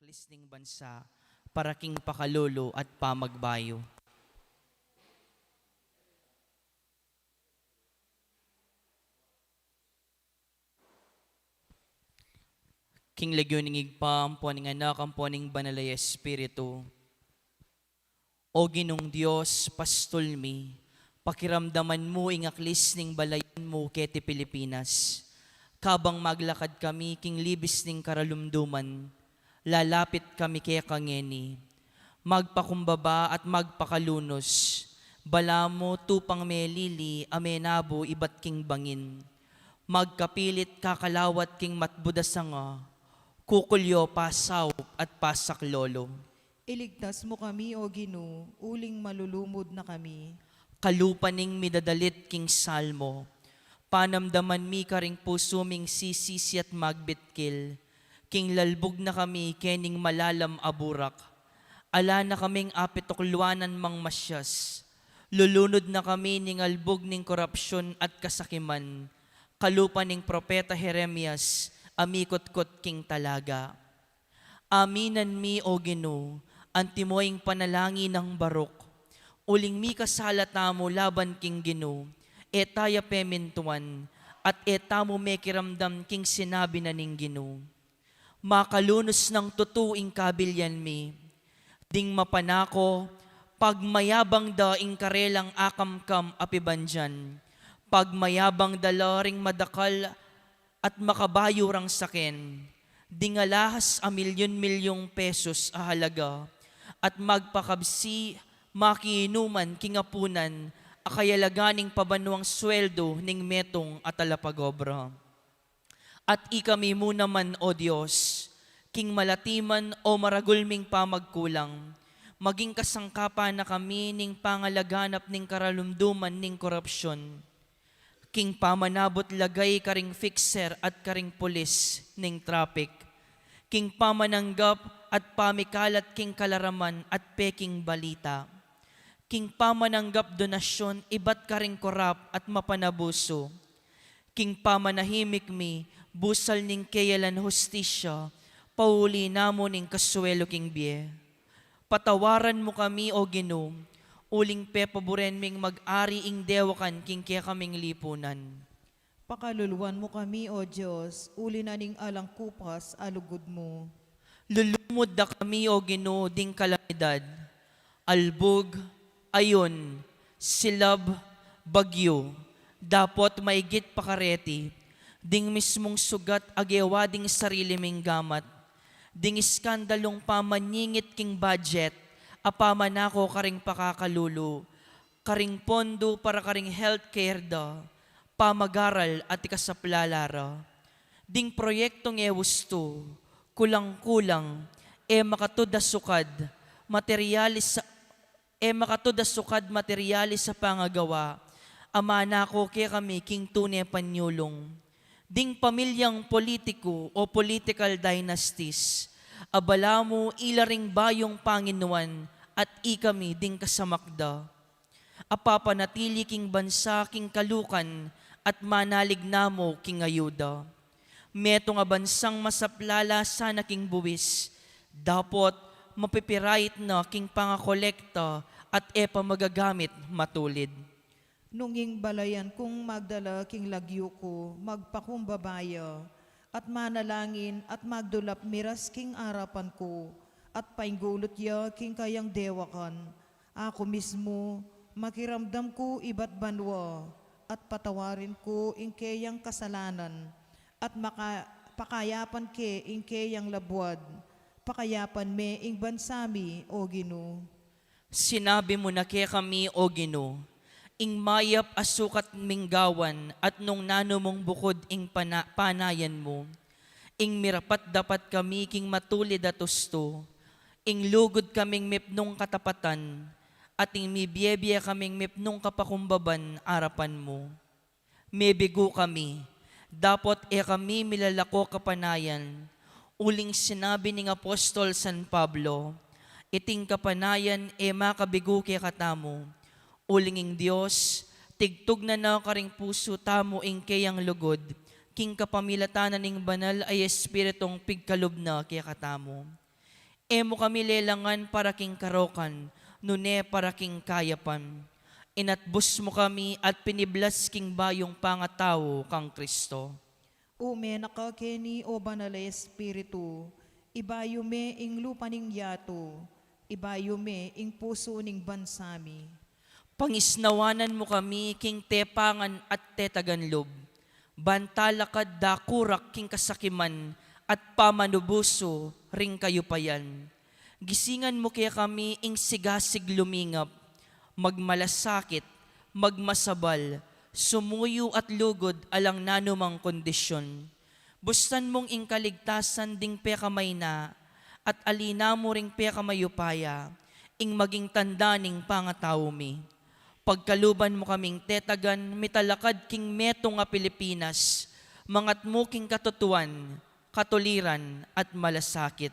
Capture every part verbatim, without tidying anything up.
Aklis ning bansa para king pakalulu at pamagbayu. King lagyu ning Ibpa, ampo ning Anak, ampo ning Banal a Espiritu. O Ginung Dios, pastul mi, pakiramdaman mu ing aklis ning balayan mu keti Pilipinas. Kabang maglakad kami king libis ning karalumduman, lalapit kami keka ngeni. Magpakumbaba at magpakalunus, balamu tupang melili a menabu ibat king bangin. Magkapilit kakalawat king matbud a sanga, kukulyo pasaup at pasaklolo. Iligtas mu kami, O Ginu, uling malulumud na kami. Kalupa ning midadalit king salmo, panamdaman mi karing pusu ming sisisi at magbitkil, king lalbug na kami kening malalam a burak. Ala na kaming apitukluanan mang masyas. Lulunud na kami ning albug ning korapsyon at kasakiman, kalupa ning propeta Jeremias a mikutkut king talaga. Aminan mi, O Ginu, antimo ing panalangin nang Baruk. Uling mikasala tamu laban king Ginu, e taya pemintuan, at e tamu mekiramdam king sinabi na ning Ginu. Makalunus nang tutu ing kabilyan mi. Ding mapanako, pagmayabang da ing karelang akamkam a pibandian, pagmayabang da la ring madakal at makabayu rang saken, ding alahas a milyun-milyung pesos a halaga, at magpakabsi makiinuman king apunan a kayalaga ning pabanuang sweldo ning metung a talapagobra. At ikami mu naman, O Dios, king malatiman o maragul ming pamagkulang, maging kasangkapan na kami ning pangalaganap ning karalumduman ning korapsyon, king pamanabut lagay karing fixer at karing pulis ning traffic, king pamananggap at pamikalat king kalaraman at peking balita, king pamananggap donasyon ibat karing korap at mapanabusu, king pamanahimik mi busal ning keyalan hustisya, pauli namu ning kasuelu king bie. Patawaran mu kami, O Ginu, uling pepaburen ming mag-ari ing dewakan king kekaming lipunan. Pakaluluan mu kami, O Dios, uli na ning alang kupas a lugud mu. Lulumud da kami, O Ginu, ding kalamidad, albug, ayun, silab, bagyu, dapot maigit pa kareti, ding mismung sugat a gewa ding sarili ming gamat, ding iskandalung pamanyingit king budget a pamanako karing pakakalulu, karing pondo para karing healthcare da, pamagaral at ikasaplala ra. Ding proyektong e ustu, kulang-kulang, e makatud a sukad, materialis, e makatud a sukad materialis a pangagawa, a manako kekami king tune panyulung. Ding pamilyang politiku o political dynasties, a balamu ila ring bayung panginuan at ikami ding kasamak da. A papanatili king bansa king kalukan at manalig namu king ayuda. Metung a bansang masaplala sana king buis, dapot mapipirait na king pangakolekta at e pa magagamit matulid. Nung ing balayan kung magdala king lagyu ku, magpakumbaba ya, at manalangin at magdulap miras king arapan ku, at painggulut ya king kayang dewakan. Aku mismu, makiramdam ku ibat banua, at patawarin ku ing keyang kasalanan, at maka-, pakayapan ke ing keyang labuad. Pakayapan me ing bansa mi, O Ginu. Sinabi mu na kekami, O Ginu, ing mayap a sukat ming gawan at nung nanu mung bukud ing pana-, panayan mu. Ing mirapat-dapat kami king matulid at ustu, ing lugud kaming mipnung katapatan, at ing mibie-bie kaming mipnung kapakumbaban arapan mu. Mebigu kami, dapot e kami milalako kapanayan, uling sinabi ning apostol San Pablo, iting kapanayan e makabigu kekatamu, uling ing Dios, tigtugnan na karing pusu tamu ing keyang lugud, king kapamilatan na ning banal a Espiritung pigkalub na kekatamu. E mu kami lelangan para king karokan, nune para king kayapan. Inatbus mu kami at piniblas king bayung pangatau kang Kristo. Ume na ka keni, o Banal a Espiritu, ibayu me ing lupa ning yatu, ibayu me ing pusu ning bansa mi. Pangisnawanan mu kami king tepangan at tetagan lub, ban talakad dakurak king kasakiman at pamanubusu ring kayupayan. Gisingan mu kekami ing sigasig lumingap, magmalasakit, magmasabal, sumuyu at lugud alang nanumang kondisyon. Bustan mung ing kaligtasan ding pekamayna at alina mu ring pekamayupaya, ing maging tanda ning pangatau mi. Pagkaluban mu kaming tetagan mitalakad king metung a Pilipinas, mangat mu king katutuan, katuliran, at malasakit.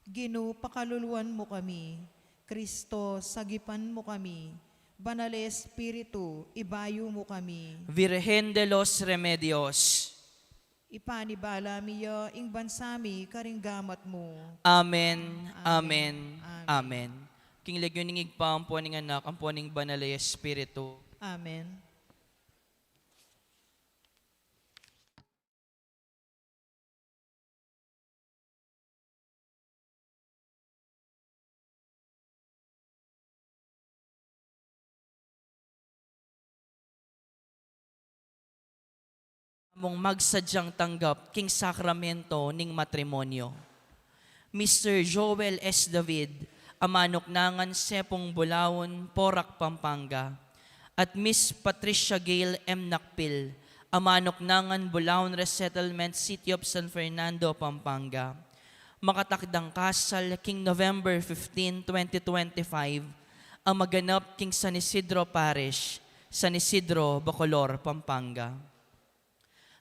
Ginu, pakaluluan mu kami. Kristo, sagipan mu kami. Banal a Espiritu, ibayu mu kami. Virgen de los Remedios. Ipanibala mi ya ing bansa mi karing gamat mu. Amen, amen, amen. King lagyu ning Ibpa, ampo ning Anak, ampo ning Banal a Espiritu. Amen. Mung magsadyang tanggap king sakramento ning matrimonyo. Mister Joel S. David, a manuknangan Sepung, Bulaon, Porac, Pampanga, at Miss Patricia Gail M. Nakpil, a manuknangan Bulaon Resettlement, City of San Fernando, Pampanga, makatakdang kasal king November fifteen, twenty twenty-five, a maganap king San Isidro Parish, San Isidro, Bacolor, Pampanga.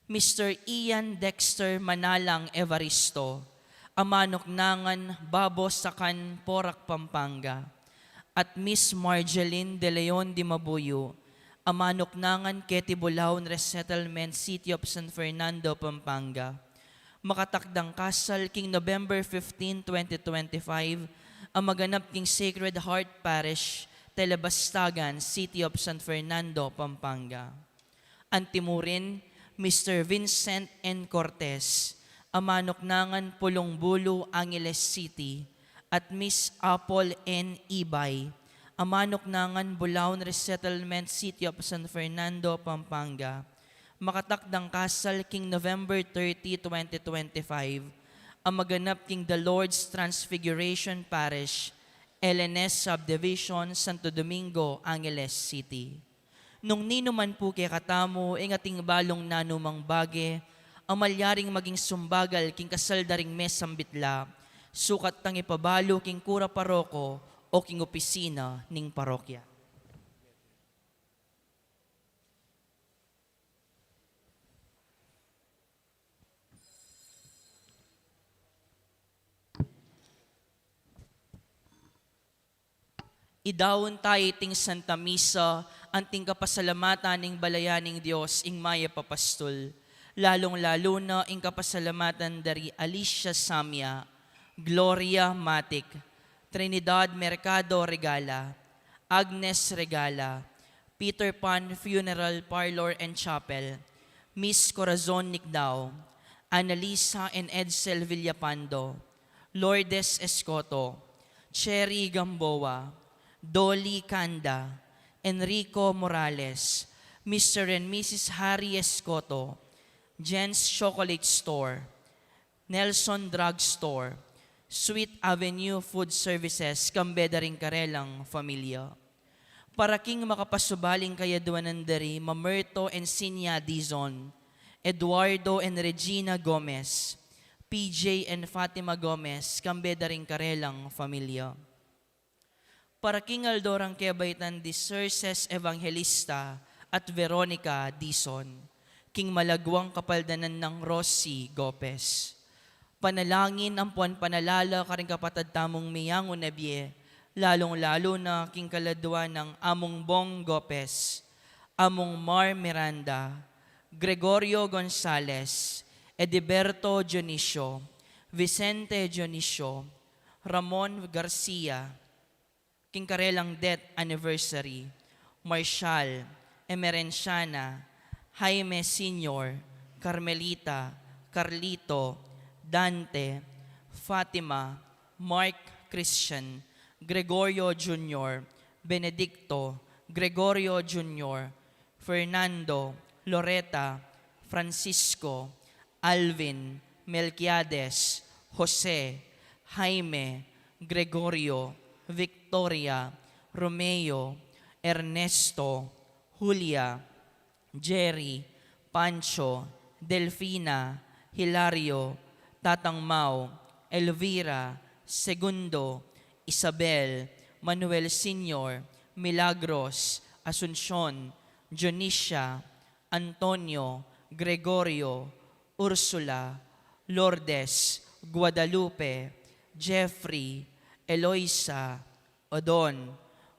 Mister Ian Dexter Manalang Evaristo, a manuknangan Babo Sacan, Porac, Pampanga, at Miss Marjeline De Leon Dimabuyo, a manuknangan Keti Bulaon Resettlement, City of San Fernando, Pampanga, makatakdang kasal king November fifteen, twenty twenty-five, a maganap king Sacred Heart Parish, Telebastagan, City of San Fernando, Pampanga. Antimurin, Mister Vincent N. Cortez, a manuknangan Pulong Bulu, Angeles City, at Miss Apple N. Ibay, a manuknangan Bulaon Resettlement, City of San Fernando, Pampanga, makatakdang kasal king November thirty, twenty twenty-five, a maganap king The Lord's Transfiguration Parish, L N S Subdivision, Santo Domingo, Angeles City. Nung ninu man pu kekatamu ing ating balung nanumang bage a malyaring maging sumbagal king kasal da ring mesambit la, sukat tang ipabalu king kura paroko o king opisina ning parokya. Idaun ta iting Santa Misa, anting kapasalamatan ning balayan ning Dios, ing mayap a pastul, lalung-lalu na ing kapasalamatan da ri Alicia Samia, Gloria Matic, Trinidad Mercado Regala, Agnes Regala, Peter Pan Funeral Parlor and Chapel, Miss Corazon Nicdao, Annalisa and Edsel Villapando, Lourdes Escoto, Cherry Gamboa, Dolly Canda, Enrico Morales, Mister and Missus Harry Escoto, Jen's Chocolate Store, Nelson Drug Store, Sweet Avenue Food Services, kambe da ring karelang familia. Para king makapasubaling kayadwanan da ri Mamerto and Sinya Dizon, Eduardo and Regina Gomez, P J and Fatima Gomez, kambe da ring karelang familia. Para king aldo rang kebaitan di Sir Ses Evangelista at Veronica Dizon, king malagwang kapaldanan nang Rosie Gopez. Panalangin ampuan panalala karing kapatad tamung miyangu na bie, lalung-lalu na king kaladwa nang Among Bong Gopez, Among Mar Miranda, Gregorio Gonzales, Ediberto Dionisio, Vicente Dionisio, Ramon Garcia, king karelang death anniversary, Marshall, Emerenciana, Jaime Senior, Carmelita, Carlito, Dante, Fatima, Mark Christian, Gregorio Junior, Benedicto, Gregorio Junior, Fernando, Loreta, Francisco, Alvin, Melquiades, Jose, Jaime, Gregorio, Victoria, Romeo, Ernesto, Julia, Jerry, Pancho, Delfina, Hilario, Tatang Mau, Elvira, Segundo, Isabel, Manuel Senior, Milagros, Asuncion, Dionisia, Antonio, Gregorio, Ursula, Lourdes, Guadalupe, Jeffrey, Eloisa, Odon,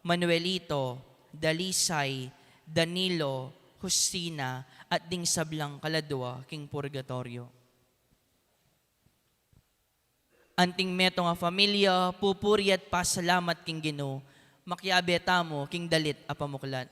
Manuelito, Dalisay, Danilo, Justina, at ding sablang kaladua king purgatorio. Anting metung a familia, pupuri at pasalamat king Ginu, makiabe tamu king dalit a pamuklat.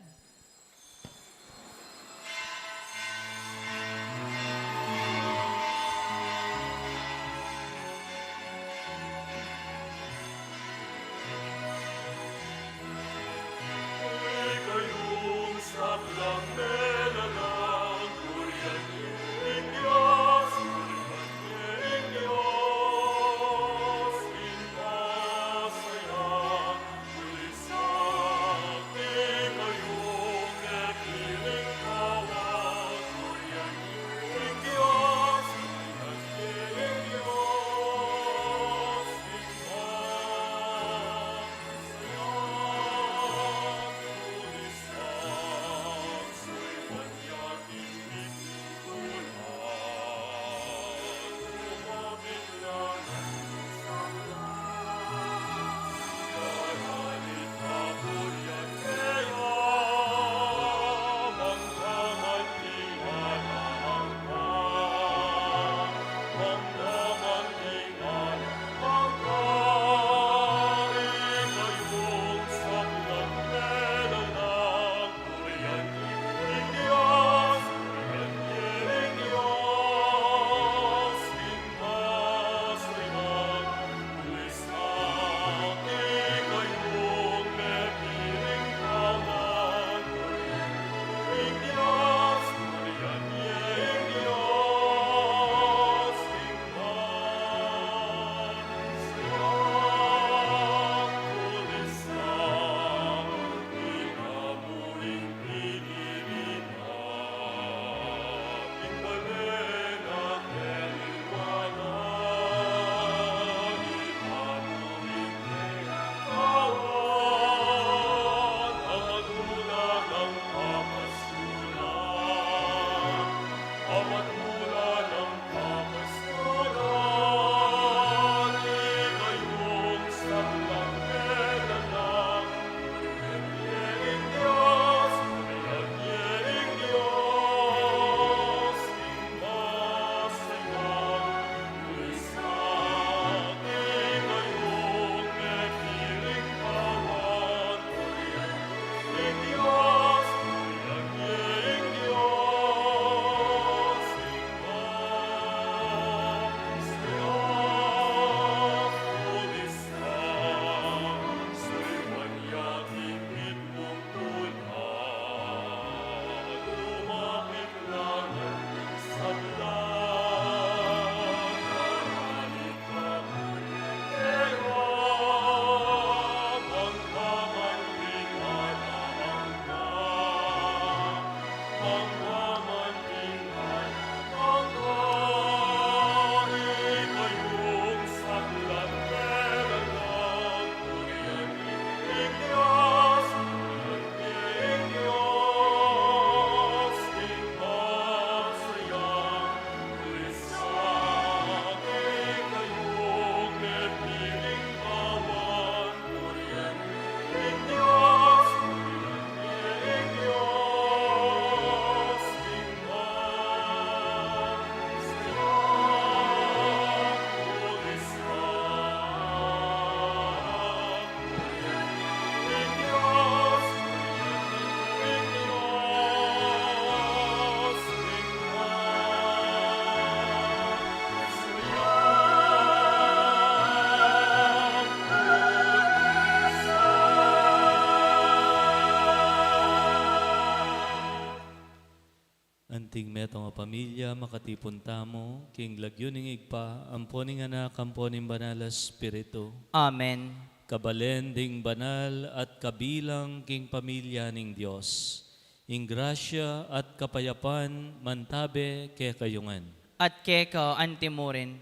Anting metung a pamilya, makatipun tamu king lagyu ning Ibpa, ampo ning Anak, ampo ning Banal a Espiritu. Amen. Kabalen ding banal at kabilang king pamilya ning Dios, ing grasya at kapayapan mantabe kekayu ngan. At keka antimurin.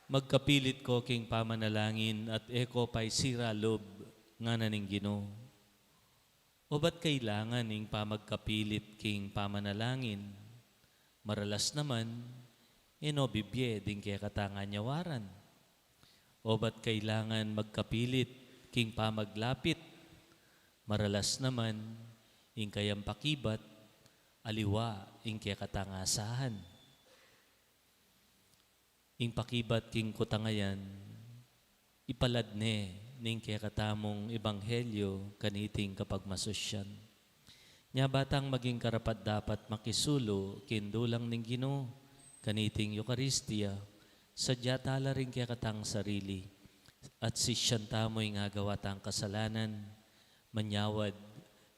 Magkapilit ko king pamanalangin at e ko paisira lub, ngana ning Ginu. O ba't kailangan ing pamagkapilit king pamanalangin? Maralas naman, e no bibie ding kekatang anyawaran. O ba't kailangan magkapilit king pamaglapit? Maralas naman, ing kayang pakibat, aliwa ing kekatang asahan. Ing pakibat king kutangayan, ipalad ne ning kekatamung ebanghelyo kaniting kapagmasusyan. Nya ba tang maging karapat-dapat makisulu king dulang ning Ginu kaniting Eukaristia, sadya tala ring kekatang sarili, at sisyan tamu ing agawa tang kasalanan, manyawad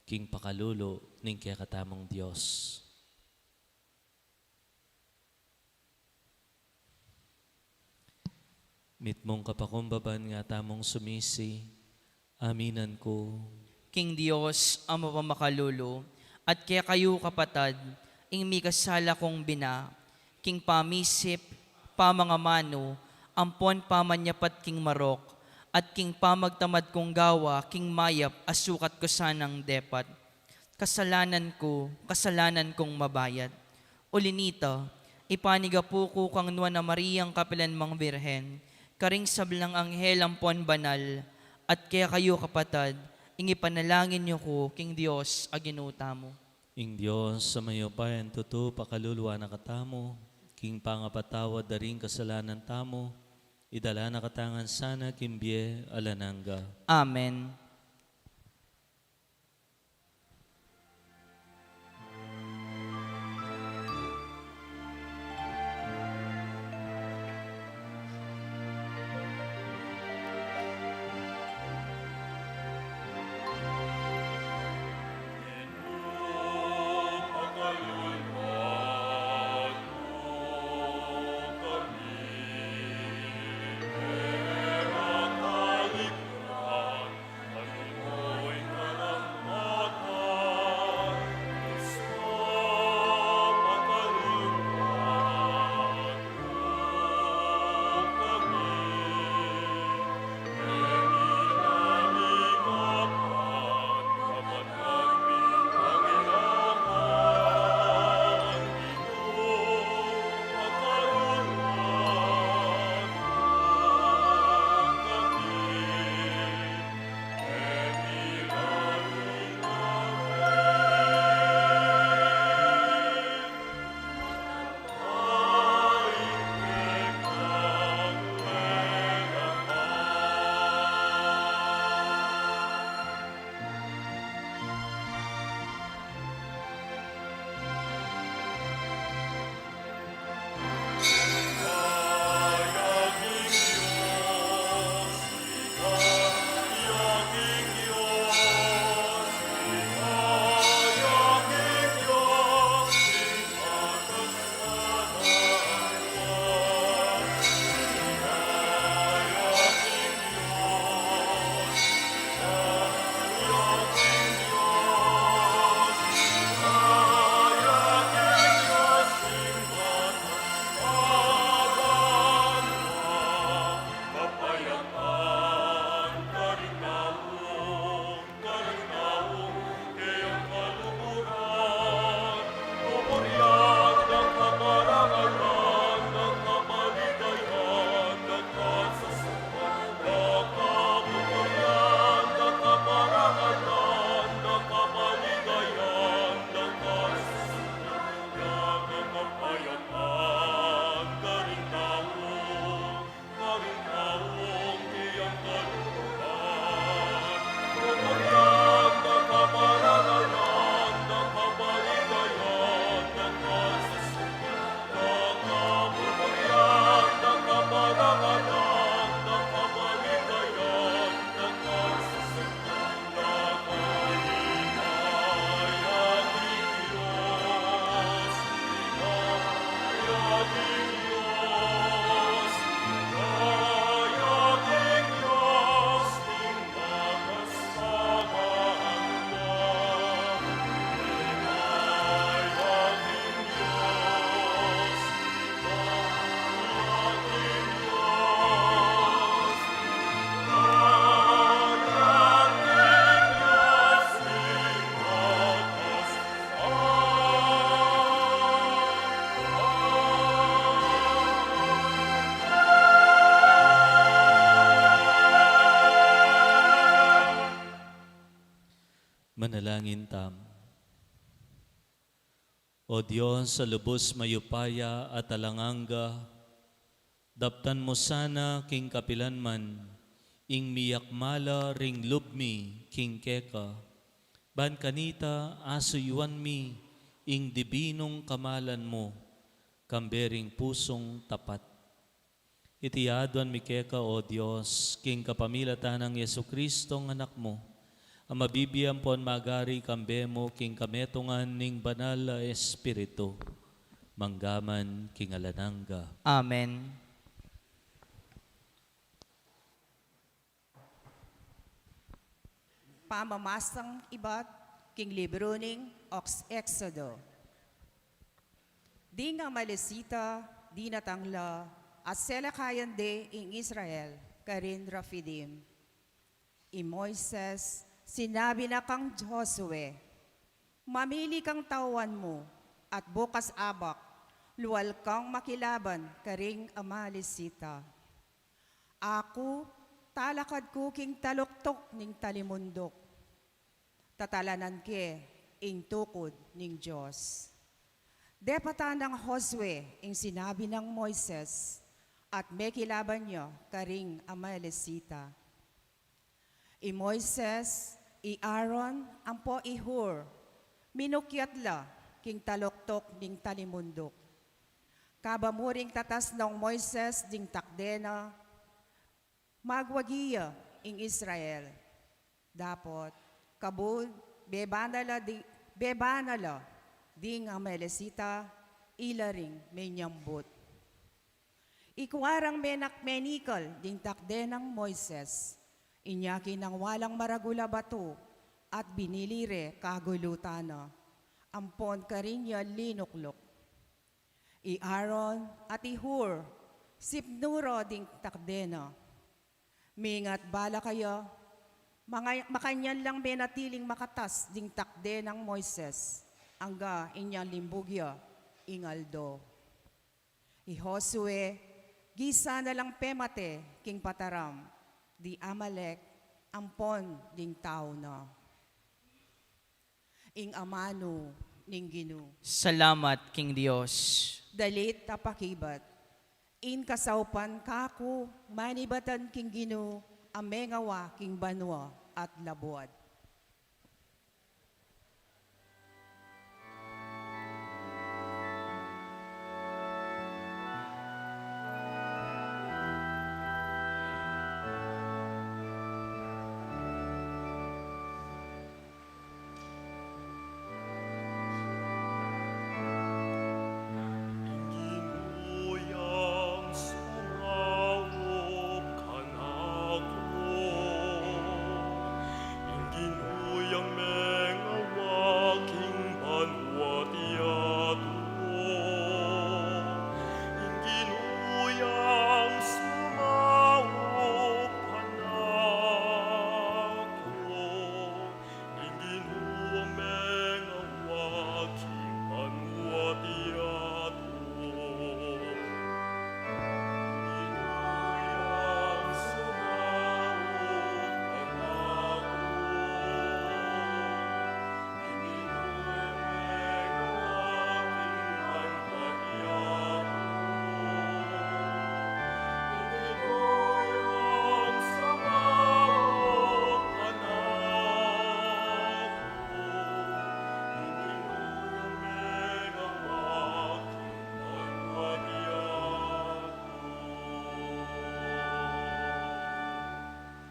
king pakalulu ning kekatamung Dios. Mitmung kapakumbaban nga tamung sumisi, aminan ku. King Dios a mapamakalulu, at kekayu kapatad, ing mikasala kung bina, king pamisip, pamangamanu, ampon pamanyapat king marok, at king pamagtamad kung gawa king mayap a sukat ku sanang depat. Kasalanan ku, kasalanan kung mabayat. Uli nita, ipanigapu ku kang Nuan a Mariang kapilan mang Birhen, karing sablang anghel ampon banal, at kekayu kapatad, ing ipanalangin yu ku king Dios a Ginu tamu. Ing Dios a mayupayang tutu pakaluluan na katamu, king pangapatawad da ring kasalanan tamu, idala na katamu ngan sana king bie alang angga. Amen. Manalangin tamu. O Dios a lubus mayupaya at alang angga, daptan mu sana king kapilan man ing miyakmala ring lub mi king keka, ban kanita asuyuan mi ing dibinung kamalan mu, kambe ring pusung tapat. Iti aduan mi keka, O Dios, king kapamilatan nang Jesucristong Anak mu, a mabibie ampon magari kambe mu king kametungan ning Banal a Espiritu, mangga man king alang angga. Amen. Pamamasang ibat king libru ning Ox-, Exodo. Ding Amalesita dinatang la at selakayan de ing Israel karin Rafidim. I Moises, sinabi na kang Josue, "Mamili kang tauan mu, at bukas abak, lual kang makilaban karing Amalesita. Aku, talakad ku king taluktuk ning talimunduk. Tatalanan ke ing tukud ning Dios." Depatan nang Josue ing sinabi nang Moises, at mekilaban ya karing Amalesita. I Moises, i Aaron, ampo i Hur, minukyat la king taluktuk ning talimunduk. Kaba muring tatas nang Moises ding takde na, magwagi ya ing Israel. Dapot, kabud, bebana la di, bebana la ding Amalesita, ila ring menyambut. Ikua rang menak-, menikal ding takde nang Moises, inya kinangwa lang maragul a batu, at binili re kagulutan na, ampon karin ya linukluk. I Aaron at i Hur, sipnu ra ding takde na. Mingat bala kaya, manga-, makanyan lang menatiling makatas ding takde nang Moises, angga inyang limbug ya ing aldo. I Josue, gisa na lang pemate king pataram di Amalek ampon ding tau na. Ing amanu ning Ginu. Salamat king Dios. Dalit a pakibat. Ing kasaupan kaku manibatan king Ginu a mengawa king banua at labuad. Ing Ginu a mengawa king banua at yatu. Ing Ginu yang sumaup kanaku. Ing Ginu a mengawa king banua at yatu. Ing Ginu yang sumaup kanaku.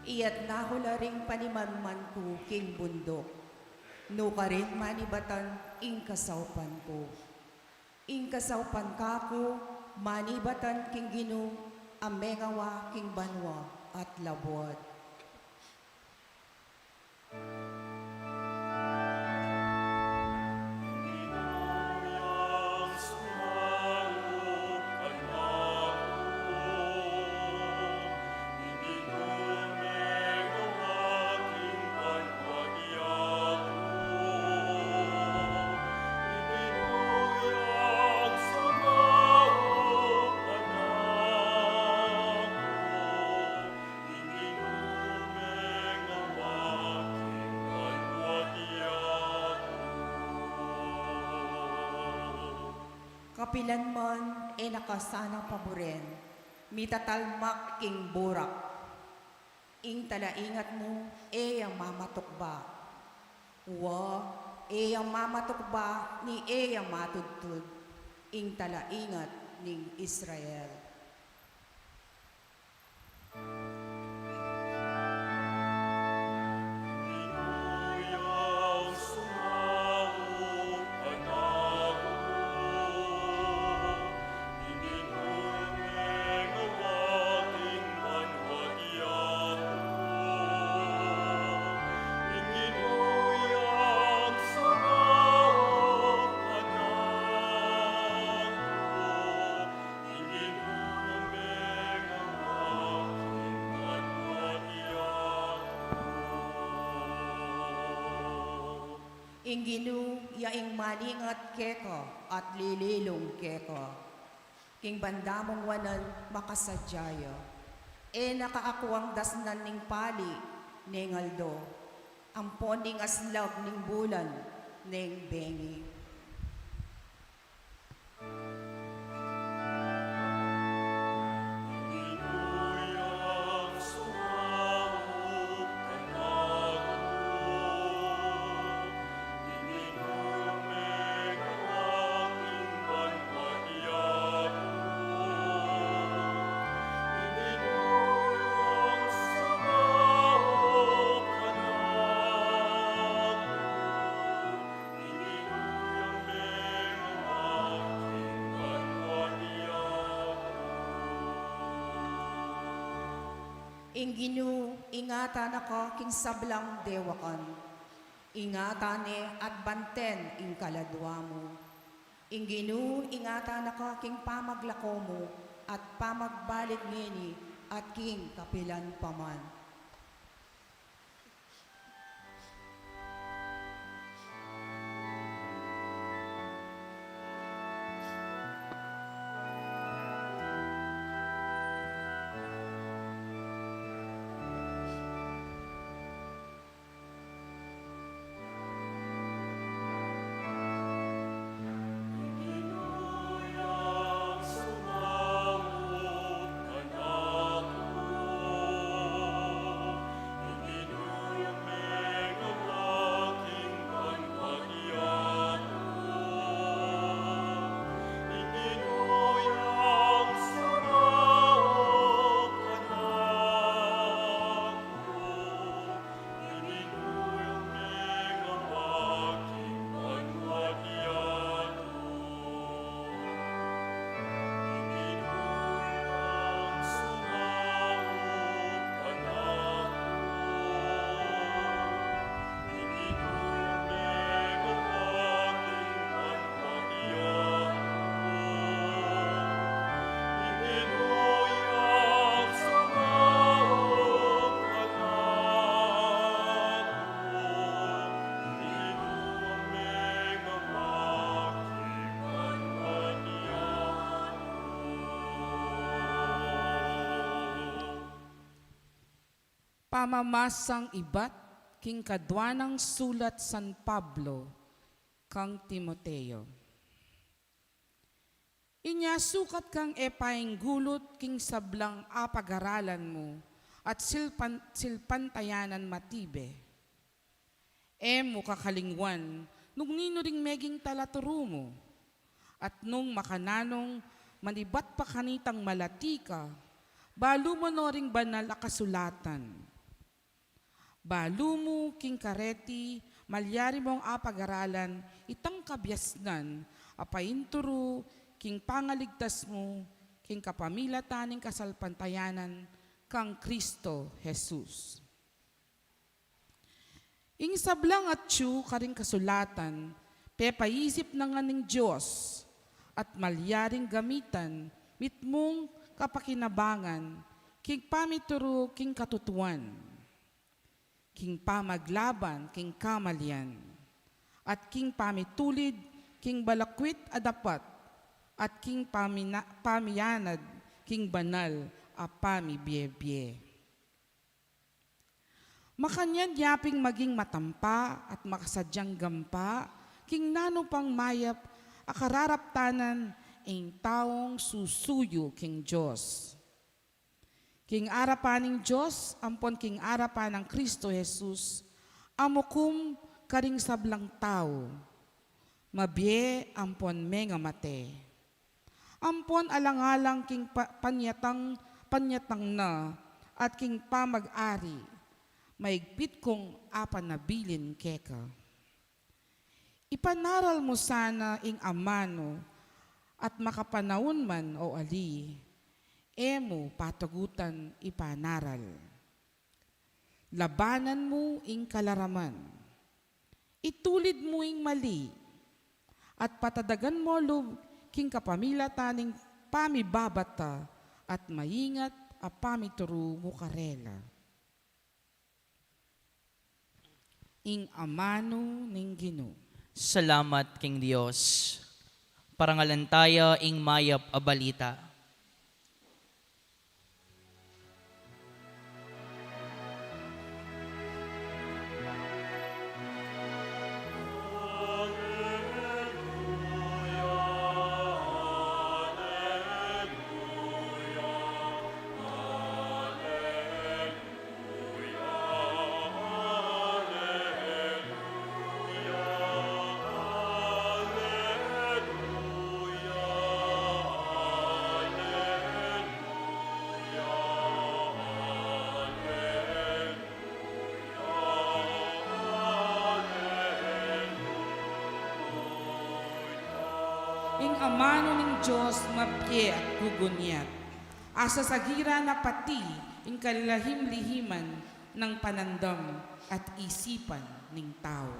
Iyatas ku la ring panimanman ku king bunduk, nukarin manibatan ing kasaupan ku. Ing kasaupan kaku, manibatan king Ginu, a mengawa king banua at labuad. Kapilan man e na ka sana paburen, mitatalmak king burak. Ing talaingat mu e ya mamatukba. Wa, e ya mamatukba ni e ya matudtud, ing talaingat ning Israel. Ing Ginu ya ing maningat keka at lililung keka. King banda mung wanan makasadya ya. E na ka akuang dasnan ning pali ning aldo, ampon ning aslag ning bulan ning bengi. Ing Ginu, ingatan na ka king sablang dewakan. Ingatan ne at banten ing kaladwa mu. Ing Ginu, ingatan na ka king pamaglako mu at pamagbalik ngeni at king kapilan pa man. Pamamasang ibat king kadua nang sulat San Pablo kang Timoteo. Inya sukat kang e painggulut king sablang apagaralan mu at silpan-, silpantayanan matibe. E mu kakalingwan nung ninu ring meging talaturu mu, at nung makananung manibat pa kanitang malati ka, balu mu no ring banal a kasulatan. Balu mu king kareti, malyari mung apagaralan itang kabiasnan a painturu king pangaligtas mu king kapamilatan ning kasalpantayanan kang Kristo Jesus. Ing sablang atyu karing kasulatan, pepaisip na ngan ning Dios, at malyaring gamitan mitmung kapakinabangan king pamituru king katutuan, king pamaglaban king kamalian, at king pamitulid king balakwit a dapat, at king pamina-, pamianad king banal a pamibie-bie. Makanyan yaping maging matampa at makasadyang gampa king nanu pang mayap a kararaptanan Ing taung susuyu king Dios. King arapan ning Dios ampon king arapan nang Kristo Jesus, a mukum karing sablang tau, mabie ampon mengamate, ampon alang-alang king pa-, panyatang, panyatang na at king pamag-ari, maigpit kung apanabilin keka. Ipanaral mu sana ing amanu at makapanaun man o ali, e mu patagutan ipanaral. Labanan mu ing kalaraman. Itulid mu ing mali, at patadagan mu lub king kapamilatan ning pamibabata at maingat a pamituru mu karela. Ing amanu ning Ginu. Salamat king Dios. Parangalan taya ing mayap a balita. Ing amanu ning Dios mabie at gugunyat, a sasagiran na pati ing kalahim-lihiman nang panandam at isipan ning tau.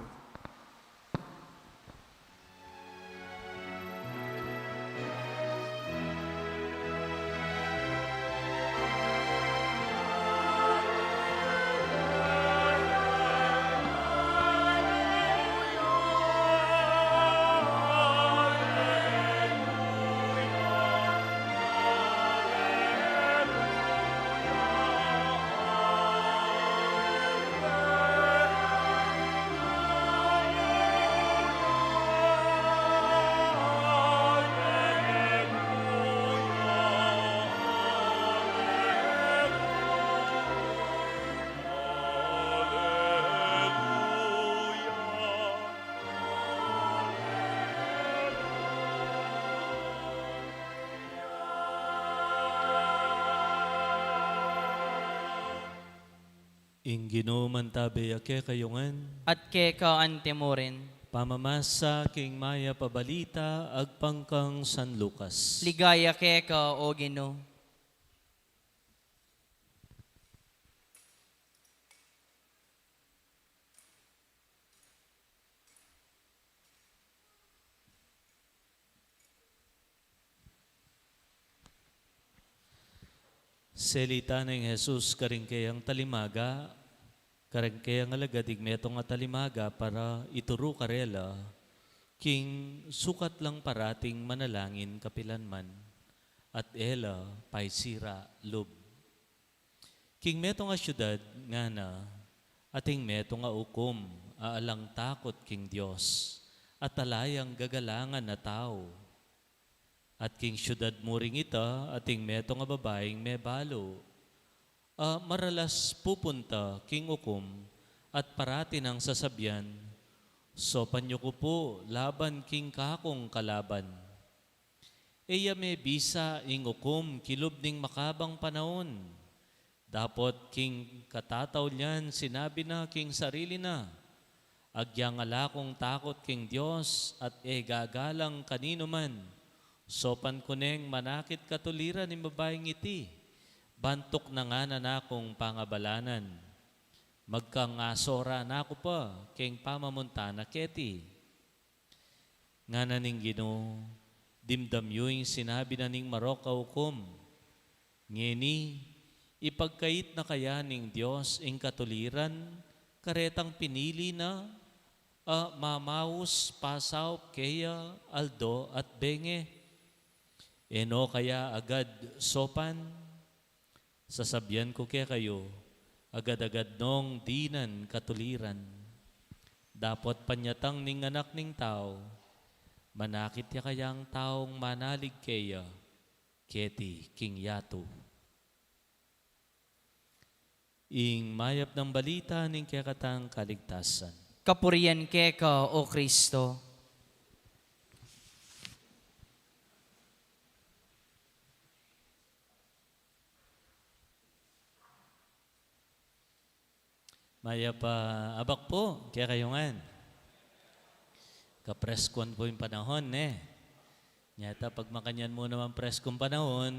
Ing Ginu mantabe ya kekayu ngan. At keka antimurin. Pamamasa king mayap a balita agpang kang San Lucas. Ligaya keka, O Ginu. Selita neng Jesus karing keyang talimaga, karing keyang alagad ing metung a talimaga para ituru karela, king sukat lang parating manalangin kapilan man, at e la paisira lub. King metung a siudad ngana, ating metung a ukum a alang takut king Dios, at ala yang gagalangan a tau. At king siudad mu ring ita, ating metung a babaing mebalu, a maralas pupunta king ukum, at parati nang sasabian, "Saupan yu ku pu laban king kakung kalaban." E ya mebisa ing ukum kilub ning makabang panaun. Dapot king katataulian sinabi na king sarili na, "Agyang ala kung takut king Dios at e gagalang kaninu man, saupan ku neng manakit katuliran ing babaing iti, ban tuknangan na kung pangabalanan. Magkangasora na ku pa keng pamamunta na keti." Ngana ning Ginu, "Dimdam yu ing sinabi na ning marok a ukum. Ngeni, ipagkait na kaya ning Dios ing katuliran karetang pinili na, a mamaus pasaup keya aldo at bengi? E no kaya agad saupan? Sasabian ku kekayu, agad-agad nong dinan katuliran. Dapot panyatang ning Anak ning Tau, Manakit ya kayang taung manalig keya keti king yatu. Ing mayap nang balita ning kekatang kaligtasan. Kapurian keka, O Kristo. Mayap a abak pu kekayu ngan. Kapreskuan pu ing panahun, ne? Nya ta pag makanyan mu naman preskung panahun,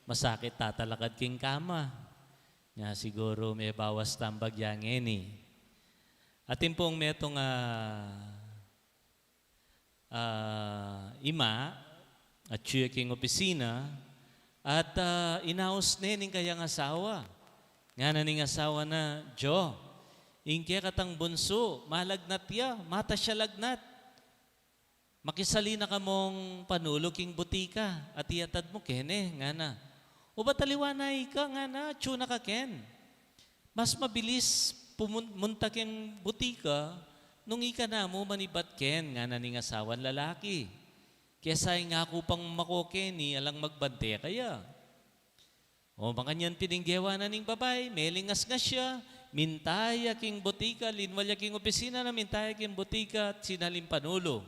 masakit tatalakad king kama. Nya siguru mebawas tambag ya ngeni. Atin pung metung a ah, ima, atyu ya king opisina, at, ah, inaus ne ning kayang asawa. Ngana ning asawa na, "Jo, ing kekatang bunsu, malagnat ya, matas ya lagnat. Makisali na ka mung panulu king butika, at iatad mu keni," ngana. "Obat aliwa na ika," ngana, "atyu na ka ken. Mas mabilis pumun-, munta keng butika nung ika na mu manibat ken," ngana ning asawan lalaki. "Kesa ing aku pang mako keni, alang magbante kaya." O, makanyan pin ing gewa na ning babai, melingasngas ya, minta ya king butika, linwal ya king opisina na, minta ya king butika, at sinali ing panulu.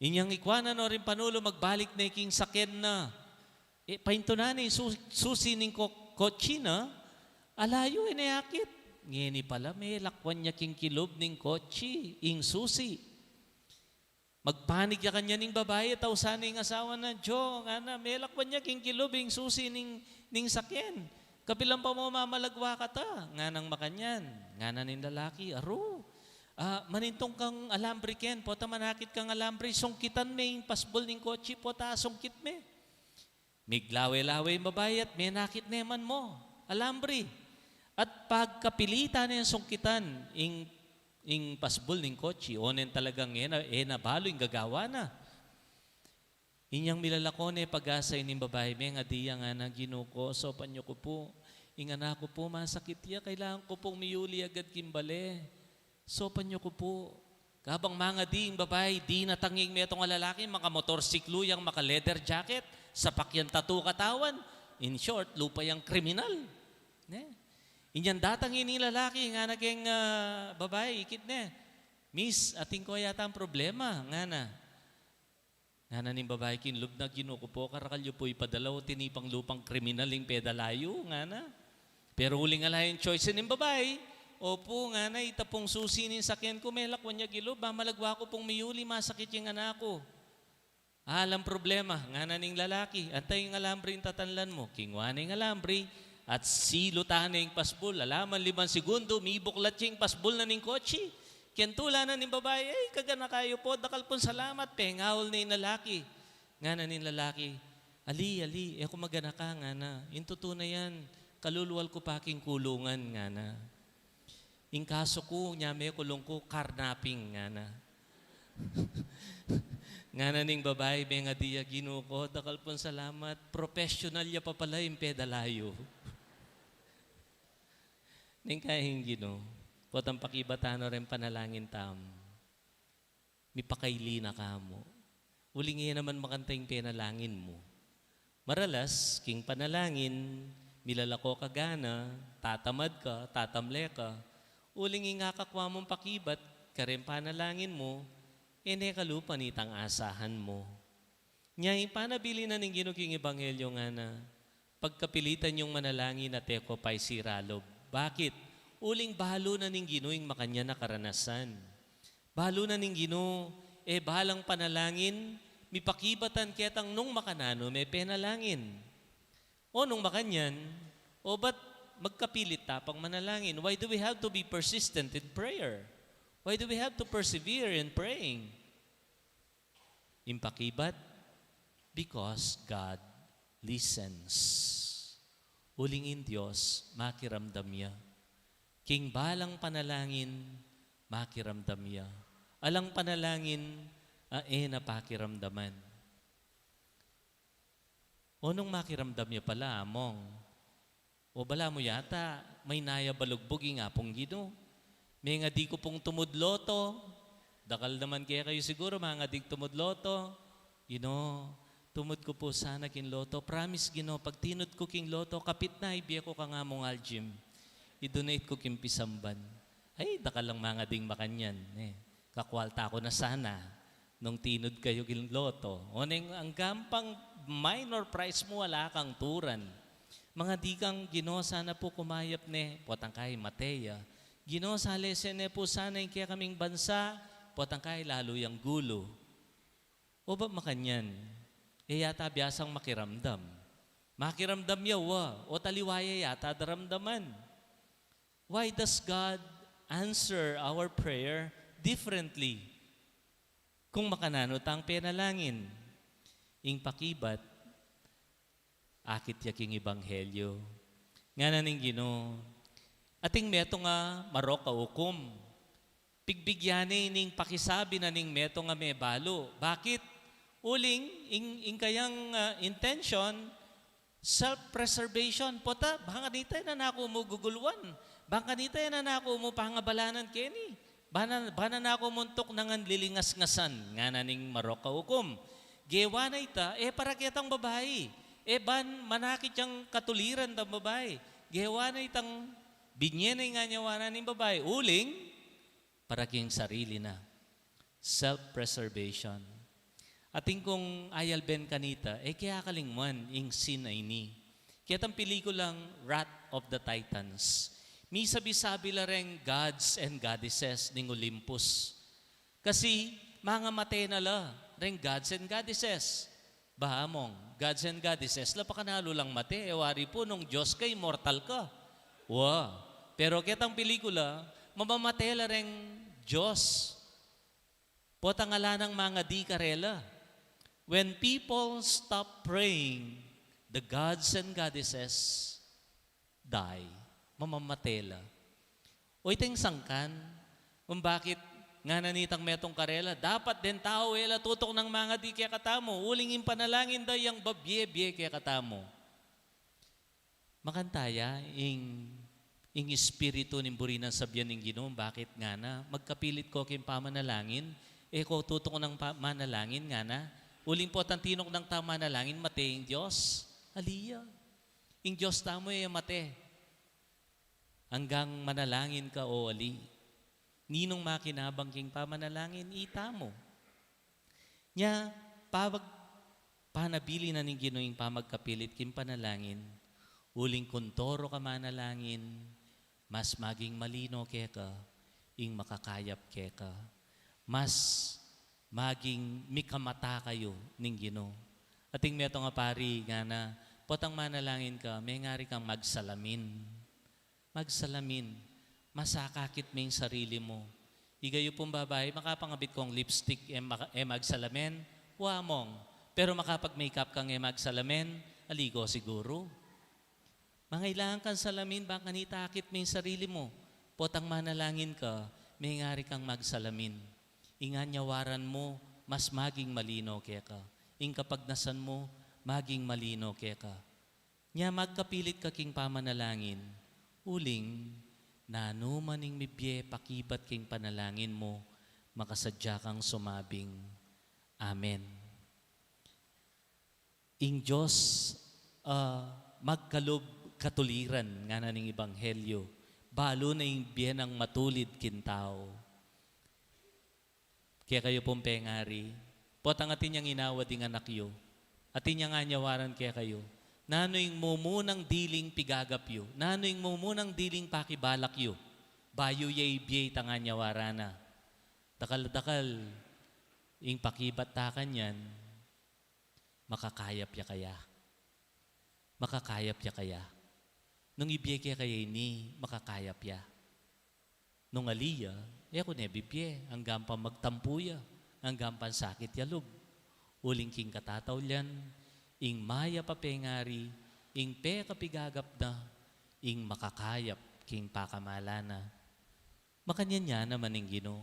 Inyang ikwa na no ring panulu, magbalik ne king sakyan na. E, paintunan ne ing su-, susi ning ko-, kotse na, alayu e ne akit. Ngeni pala, melakwan ya king kilub ning kotse ing susi. Magpanik ya kanyan ing babai, at ausan ne ing asawa na, "Jo," ngana, "melakwan ya king kilub ing susi ning, ning sakyan. Kapilan pa mu mamalagwa kata?" Nganang makanyan. Ngana ning lalaki, "Aru, ah, manintong kang alambre ken, pota manakit kang alambre, sungkitan me ing pasbul ning kotse, pota asungkit me." Miglawe-lawe ing babai at menakit ne man mu alambre. At pagkapilitan neng sungkitan ing, ing pasbul ning kotse, onen talagang e na, e na balu ing gagawa na. Inyang milalako ne pag-asay ning babai, mengadi ya, ngana, "Ginu ku, saupan yu ku pu. Ing anak ku pu, masakit ya, kailangan ku pung miyuli agad king bale. Saupan yu ku pu." Kabang mangadi ing babai, dinatang ing metung a lalaki, makamotorsiklu yang, maka-leather jacket, sapak yang tattoo katawan. In short, lupa yang kriminal. Ne? Inyang datang ing lalaki, ngana keng, ah, babai, ikit ne, "Miss, atin ku yatang problema," ngana. Ngana ning babai king lub na, "Ginu ku pu, karakal yu pu ipadala, o tini pang lupang kriminal ing pedala yu," ngana. Pero uling ala yang choice ning babai. "Opu," ngana, "ita pung susi ning sakyan ku, melakwan ya kilub, mamalagwa ku pung miyuli, masakit ya ing anak ku." "Alang problema," ngana ning lalaki, "antay ing alambre ing tatanlan mu." Kingwa ne ing alambre, at silutan ne ing pasbul, ala man limang segundo, mibuklat ya ing pasbul na ning kotse. Kentula na ning babai, "Ay, kaganaka yu pu, dakal pung salamat," pengaul ne ing lalaki. Ngana ning lalaki, "Ali, ali, e ku maganaka," ngana. "Ing tutu na yan, kalulual ku pa king kulungan," ngana. "Ing kaso ku, nya mekulung ku, carnapping," ngana. Ngana ning babai, mengadi ya, "Ginu ku, dakal pung salamat, professional ya pa pala ing pedala yu." Neng kaya ing Ginu, potang pakibatan no ring panalangin tamu. Mipakaili na ka mu. Uling e naman makanta ing penalangin mu. Maralas, king panalangin, milalako ka gana, tatamad ka, tatamle ka, uling ing akakwa mung pakibat kareng panalangin mu, e ne kalupan itang asahan mu. Nya ing panabilin na ning Ginu king ebanghelyo, ngana, "Pagkapilitan yung manalangin at e ko pa isira lub." Bakit? Uling balu na ning Ginu ing makanyan a karanasan. Balu na ning Ginu, e balang panalangin mipakibatan ketang nung makananu me penalangin. O nung makanyan, obat magkapilit ta pang manalangin? Why do we have to be persistent in prayer? Why do we have to persevere in praying? Ing pakibat, because God listens. Uling ing Dios, makiramdam ya. King balang panalangin, makiramdam ya. Alang panalangin a e na pakiramdaman. O nung makiramdam ya pala, among, o balamu yata, maynaya balugbug ing Apung Ginu. Mengadi ku pung tumud loto, Dakal naman kekayu siguru, mangadi tumud loto. Ginu, tumud ku pu sana king loto. Promise, Ginu, pag tinud ku king loto, kapit na, ibie ku kang Among Aljim. I-donate ku king pisamban. Ay, dakal lang mangading makanyan, e. Kakwalta ku na sana nung tinud kayu king loto. Oneng anggang pang minor prize mu, ala kang turan. Mangadi kang, Ginu, sana pu kumayap ne, potang kay mate ya. Ginu, salesen ne pu sana ing kekaming bansa, potang kay lalu yang gulu. O ba makanyan? E yata biasang makiramdam. Makiramdam ya wa, o taliwa ya yata daramdaman. Why does God answer our prayer differently? Kung makananu tang penalangin, ing pakibat, akit ya king ebanghelyo. Ngana ning Ginu, ating metung a marok a ukum. Pigbigyan ne ning pakisabi na ning metung a mebalu. Bakit? Uling, ing, ing kayang, ah, intention, self-preservation. Pota, bang kanita e na naku mu guguluan. Bang kanita e na naku mu pangabalanan keni. Bana, bana naku muntuk nangan lilingas-ngasan, ngana ning marok a ukum. Gewa na ita, e para ketang babai. E ban manakit yang katuliran tang babai. Gewa na itang binye na ing anyawa na ning babai. Uling, para king sarili na. Self-preservation. Atin kung ayalben kanita, e ke akalingwan ing scene a ini. Ketang pelikulang Wrath of the Titans. Misabi-sabi la reng gods and goddesses ning Olympus. Kasi, mangamate na la reng gods and goddesses. Ba, Among, gods and goddesses la, pakanalu lang mate, e wari pu nung Dios ka, immortal ka. Wa. Pero ketang pelikula, mamamate la reng Dios. Potang ala nang mangadi karela. When people stop praying, the gods and goddesses die. Mamamate la. O iteng sangkan, kung bakit ngana nitang metung karela, dapat deng tau e la tutuknang mangadi kekatamu, uling ing panalangin da yang babie-bie kekatamu. Makanta ya, ing, ing espiritu ning buri nang sabian ning Ginu, bakit ngana, magkapilit ko king pamanalangin, e ko tutuknang pa-, manalangin, ngana, uling potang tinuknang tang manalangin, mate ing Dios. Ali ya. Ing Dios tamu e mate. Anggang manalangin ka o ali. Ninung makinabang king pamanalangin, itamu. Nya, pabag-, panabilin na ning Ginu ing pamagkapilit king panalangin, uling kuntoro ka manalangin, mas maging malino keka ing makakayap keka. Mas maging mikamata kayu ning Ginu. Ating metung a pari ngana, potang manalangin ka, mengari kang magsalamin. Magsalamin. Masakakit me ing sarili mu. Igayu pung babai, makapangabit kong lipstick, e maka-, e magsalamin, wa, Among. Pero makapag-makeup kang e magsalamin, ali ko siguru. Mangailangan kang salamin, bang kanita akit me ing sarili mu. Potang manalangin ka, mengari kang magsalamin. Ing anyawaran mu, mas maging malino keka. Ing kapagnasan mu, maging malino keka. Nya magkapilit ka king pamanalangin, uling, nanu man ing mibie pakibat king panalangin mu, makasadya kang sumabing, Amen. Ing Dios, ah, magkalub katuliran, ngana ning ebanghelyo, balu na ing bie nang matulid king tau. Kekayu pung pengari, potang atin yang inawa ding anak yu, atin yang anyawaran kekayu, nanu ing mumunang diling pigagap yu, nanu ing mumunang diling pakibalak yu, bayu ya ibie itang anyawaran na. Dakal-dakal ing pakibat ta kanyan, makakayap ya kaya. Makakayap ya kaya. Nung ibie ke kaya ini, makakayap ya. Nung ali ya, e ku ne bibie, anggang pang magtampu ya, anggang pang sakit ya lub. Uling king katataulian, ing mayap a pengari, ing pekapigagap na, ing makakayap king pakamalan na. Makanyan ya naman ing Ginu.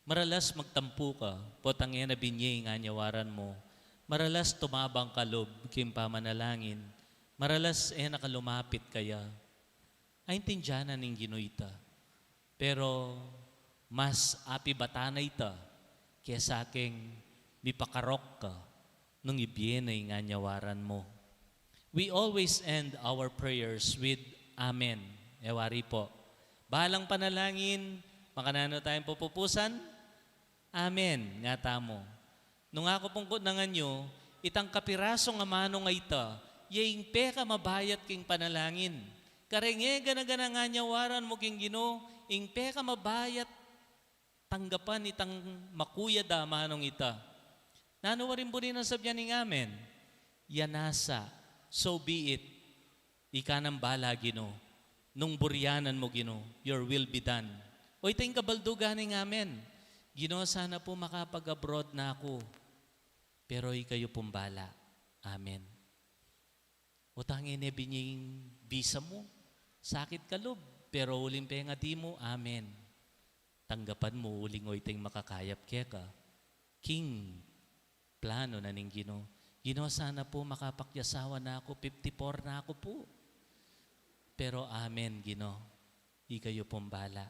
Maralas magtampu ka, potang e na binye ing anyawaran mu. Maralas tumabang ka lub king pamanalangin. Maralas e na ka lumapit kaya. Aintindian na ning Ginu ita. Pero mas apibatan na ita Kesa keng mipakarok ka nung ibie na ing anyawaran mu. We always end our prayers with Amen. E wari pu, balang panalangin, makananu tayang pupusan? Amen, nga tamu. Nung aku pung kutnan yu, itang kapirasung amanu a ita, ya ing pekamabayat king panalangin. Kareng e gana-ganang anyawaran mu king Ginu, ing pekamabayat tanggapan itang makuyad a amanung ita. Nanu waring buri nang sabyan ning amen? Ya nasa, so be it. Ika nang bala, Ginu. Nung burianan mu, Ginu, your will be done. O ita ing kabaldugan ning amen. Ginu, sana pu makapag-abroad na aku. Pero ikayu pung bala. Amen. O tangin e binying visa mu, sakit ka lub, pero uling pengadi mu, amen. Tanggapan mu uling o ita ing makakayap keka. King plano na ning Ginu. Ginu, sana pu makapakyasawa na aku, fifty-four na aku pu. Pero amen, Ginu, ikayu pung bala.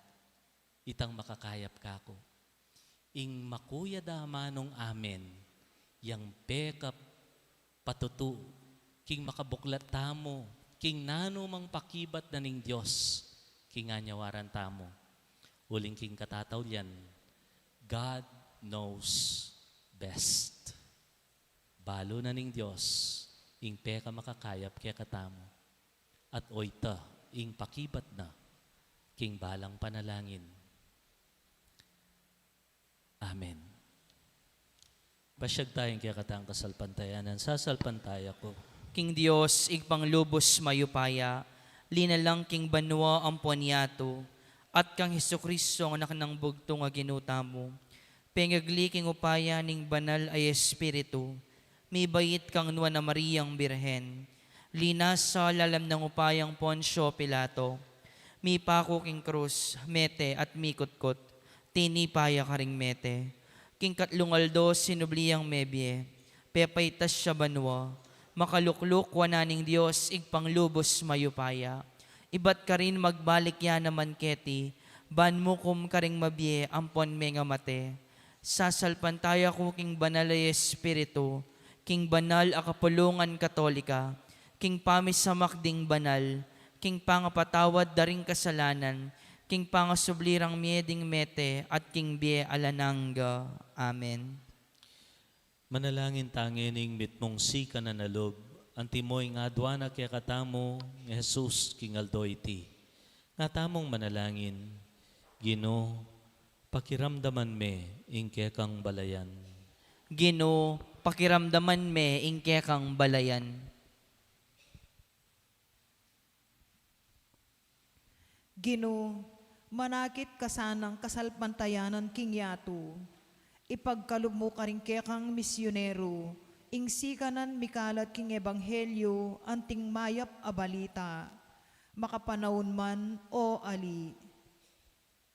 Itang makakayap kaku. Ing makuyad a amanung amen, yang pekap patutu, king makabuklat tamu, king nanumang pakibat na ning Dios, king anyawaran tamu. Uling king katatawlian, God knows best. Balu na ning Dios, ing pekamakakayap kekatamu. At o ita, ing pakibat na, king balang panalangin. Amen. Pasyag taya ing kekatang kasalpantayanan, sasalpantaya ku. King Dios, Ibpang lubus mayupaya, linalang king banua ampon yatu, at kang Jesucristo, anak nang bugtung a Ginu tamu, pengagli king upaya ning Banal a Espiritu, mibait kang Nuan a Mariang Birhen, linasa lalam nang upayang Poncio Pilato, mipaku king krus, mete at mikutkut, tinipa ya karing mete. King katlung aldo sinubli yang mebie, pepaitas ya banua, makalukluk wanan ning Dios Ibpang lubus mayupaya. Ibat karin magbalik ya naman keti, ban mukum karing mabie ampon mengamate. Sasalpantaya ku king Banal a Espiritu, king banal a kapulungan Katolika, king pamisamak ding banal, king pangapatawad da ring kasalanan, king pangasubli rang mie ding mete, at king bie alang angga. Amen. Manalangin ta ngening mitmung sikanan a lub, antimo ing adua na kekatamu i Jesus king aldo iti. Nga tamung manalangin, Ginu, pakiramdaman me ing kekang balayan. Ginu, pakiramdaman me ing kekang balayan. Ginu, manakit ka sanang kasalpantayanan king yatu. Ipagkalub mu karing kekang misyonero ing sikanan mikalat king ebanghelyo anting mayap a balita, makapanaun man o ali.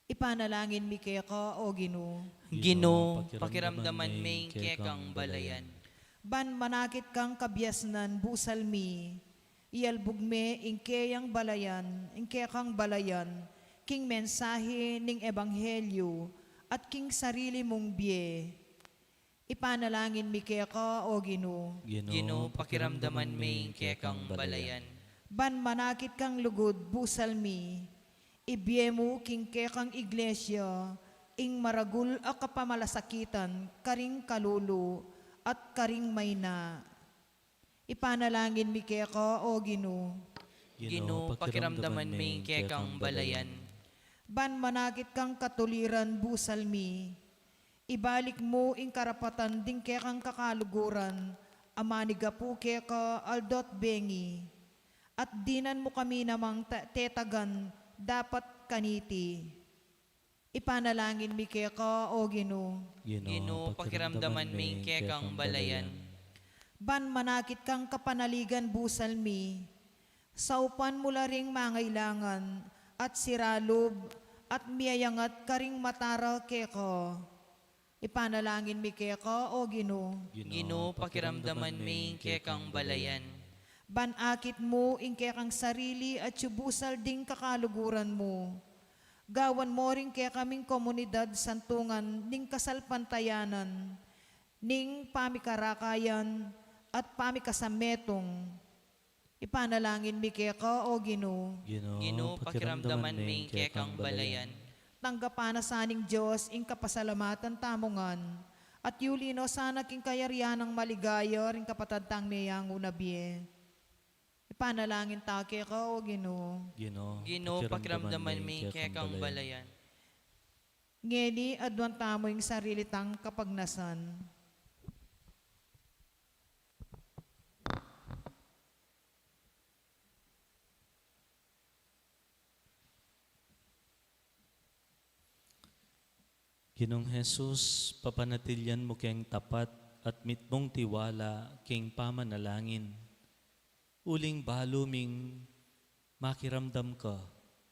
Ipanalangin mi keka, O Ginu. Ginu, pakiramdaman me ing kekang balayan. Ban manakit kang kabiasnan busal mi, ialbug me ing keyang balayan, ing kekang balayan, king mensahe ning ebanghelyo at king sarili mung bie. Ipanalangin mi keka, O Ginu. Ginu, pakiramdaman me ing kekang balayan. Ban manakit kang lugud busal mi, ibie mu king kekang iglesia ing maragul a kapamalasakitan karing kalulu at karing maina. Ipanalangin mi keka, O Ginu. Ginu, pakiramdaman me ing kekang balayan. Ban manakit kang katuliran busal mi, ibalik mu ing karapatan ding kekang kakaluguran a manigapu keka aldo't bengi, at dinan mu kami namang te-, tetagan dapat kaniti. Ipanalangin mi keka, O Ginu. Ginu, pakiramdaman me ing kekang balayan. Ban manakit kang kapanaligan busal mi, saupan mu la ring mangailangan at siralub at miayangat karing matara keka. Ipanalangin mi keka, O Ginu. Ginu, pakiramdaman me ing kekang balayan. Ban akit mu ing kekang sarili atyu busal ding kakaluguran mu, Gawan mo ring kekaming komunidad santungan ning kasalpantayanan, ning pamikarakayan at pamikasametung. Ipanalangin mi keka, O Ginu. Ginu, pakiramdaman mi ing kekang balayan. Tanggapan na sa ning Dios ing kapasalamatan tamu ngan, at yuli no sana king kayarian nang maligaya ring kapatad tang meyangu na bie. Ipanalangin ta keka, O Ginu. Ginu, pakiramdaman mi ing kekang balayan. Ngeni, aduan tamu ing sarili tang kapagnasan. Ginung Jesus, papanatilian mu keng tapat at mitmung tiwala keng pamanalangin. Uling balu ming makiramdam ka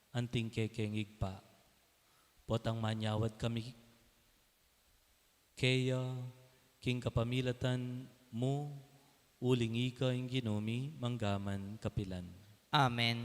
anting kekeng Ibpa. Potang manyawad kami keya king kapamilatan mu, uling ika ing Ginu mi mangga man kapilan. Amen.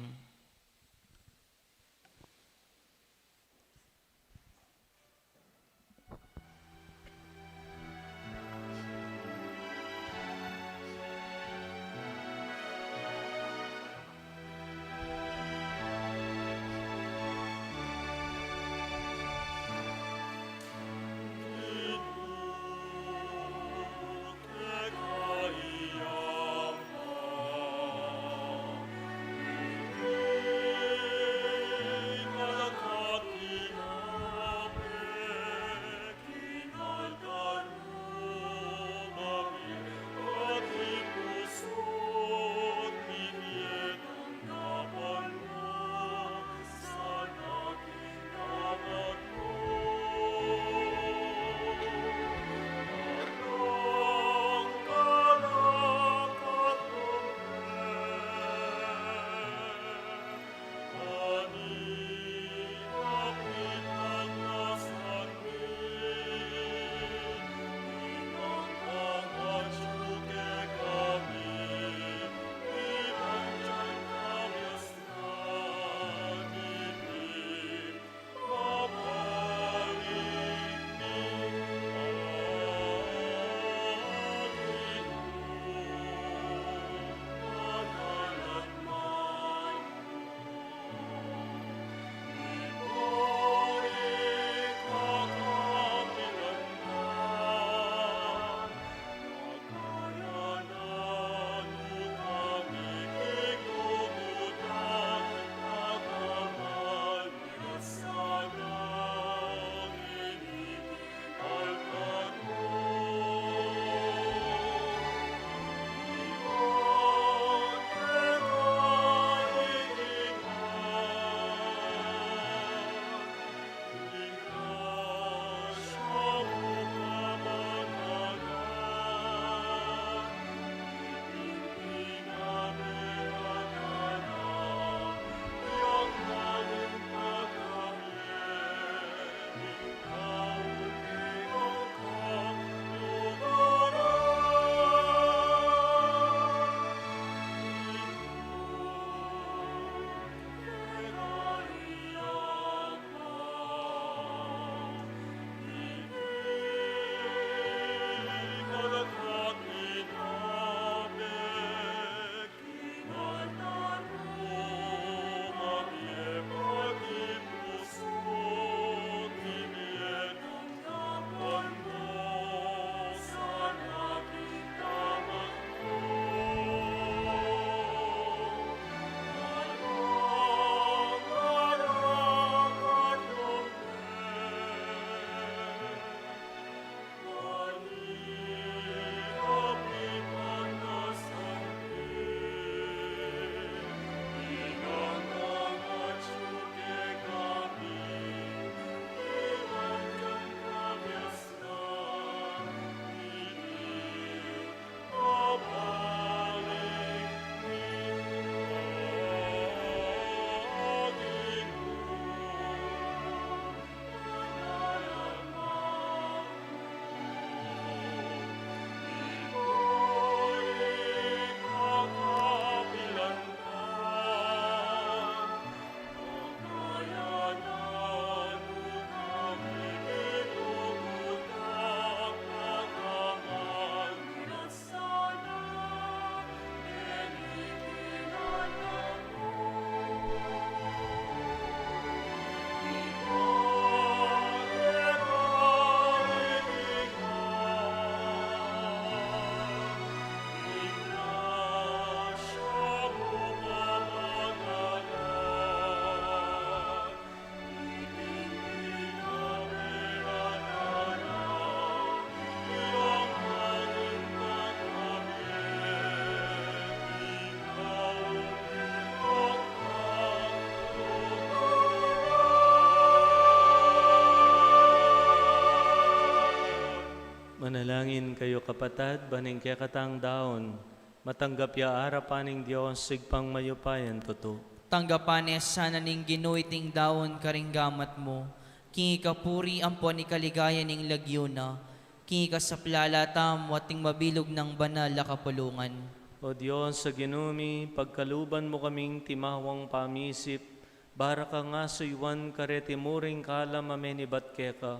Manalangin kayu, kapatad, ban ing kekatang daun matanggap ya arapan ning Dios, Ibpang mayupayang tutu. Tanggapan ne sana ning Ginu iting daun karing gamat mu, king ikapuri ampon ikaligaya ning lagyu na, king ikasaplala tamu at ning mabilug nang banal a kapulungan. O Dios a Ginu mi, pagkaluban mu kaming timawang pamisip, bara kang asuyuan kareti muring kalam a menibat keka.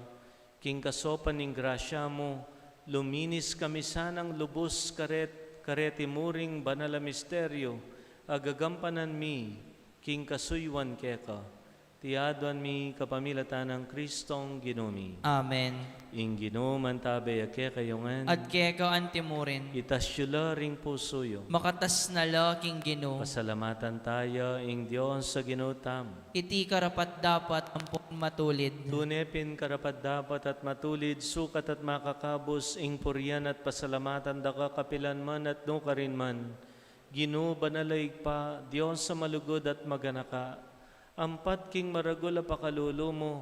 King kasaupan ning grasya mu, luminis kami sanang lubus karet-, kareti muring banal a misteryu a gagampanan mi king kasuyuan keka. Iti aduan mi kapamilatan nang Kristong Ginu mi. Amen. Ing Ginu mantabe ya kekayu ngan. At keka anti mu rin. Itas yu la ring pusu yu. Makatas na la king Ginu. Pasalamatan taya ing Dios a Ginu tamu. Iti karapat-dapat ampon matulid. Tune pin karapat-dapat at matulid, sukat at makakabus, ing purian at pasalamatan da ka kapilan man at nukarin man. Ginu, banal a Ibpa, Dios a malugud at maganaka, ampat king maragul a pakalulu mu,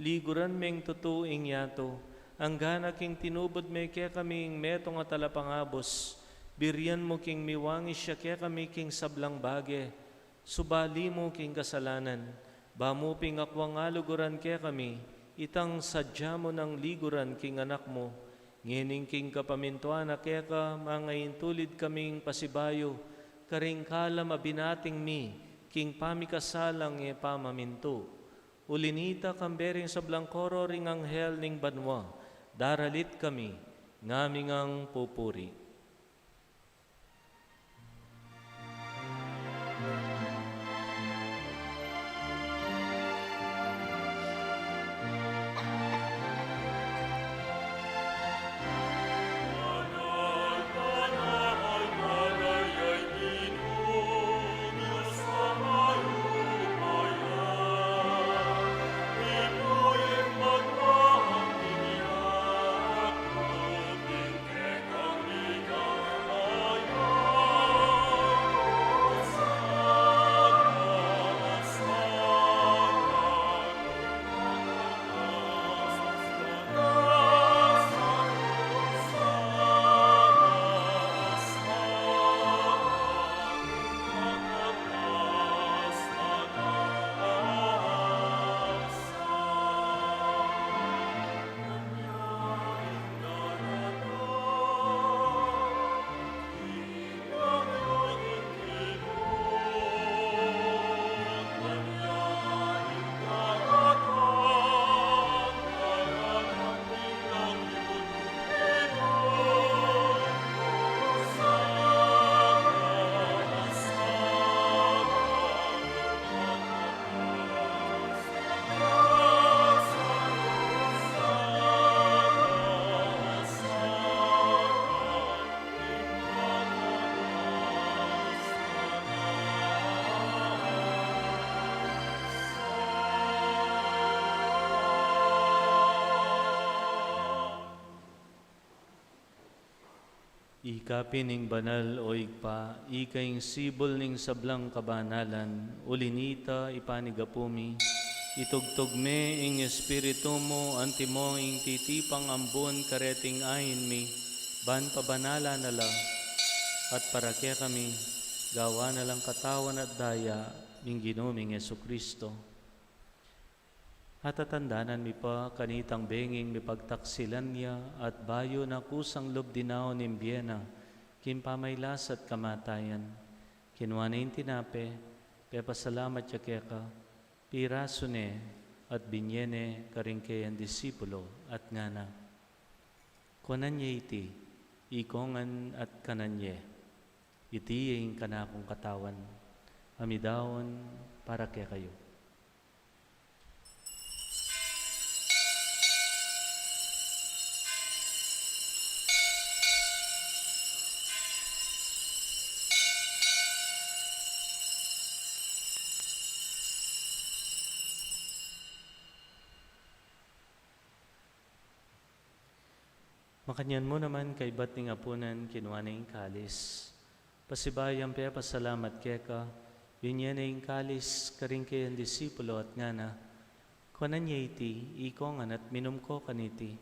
liguran meng tutu ing yatu, anggana king tinubud me kekami ing metung a talapangabus, birian mu king miwangis ya kekami king sablang bage, subali mu king kasalanan, ba mu pin akwang aluguran kekami, itang sadya mu nang liguran king Anak mu, ngening king kapamintuan na keka, mangaintulid kaming pasibayu karing kalam a binating mi king pamikasalang e pamamintu. Uli nita, kambe ring sablang koro ring anghel ning banua, daralit kami, ngaming pupuri. Ika pin ing banal, o Ibpa, ika ing sibul ning sablang kabanalan, uli nita ipanigapu mi, itugtug me ing Espiritu mu antimo ing titipang ambun kareting ain mi, ban pabanalan na la, at para kekami, gawan na lang katawan at daya ning Ginu ming Jesucristo. Atatandanan mi pa kanitang benging mipagtaksilan ya at bayu na kusang lub dinaun ing bie na king pamailas at kamatayan. Kinua ne ing tinape, pepasalamat ya keka, pirasu ne, at binye ne karing keyang disipulo at ngana: Kuanan ye iti, ikong ngan at kanan ye. Iti ing kanakung katawan, a midaun para kekayu. Makanyan mu naman kaybat ning apunan, kinua ne ing kalis. Pasibayu yang pepasalamat keka, binye ne ing kalis karing keyang disipulo at ngana: Kuanan ye iti, ikong ngan at minum ko kaniti.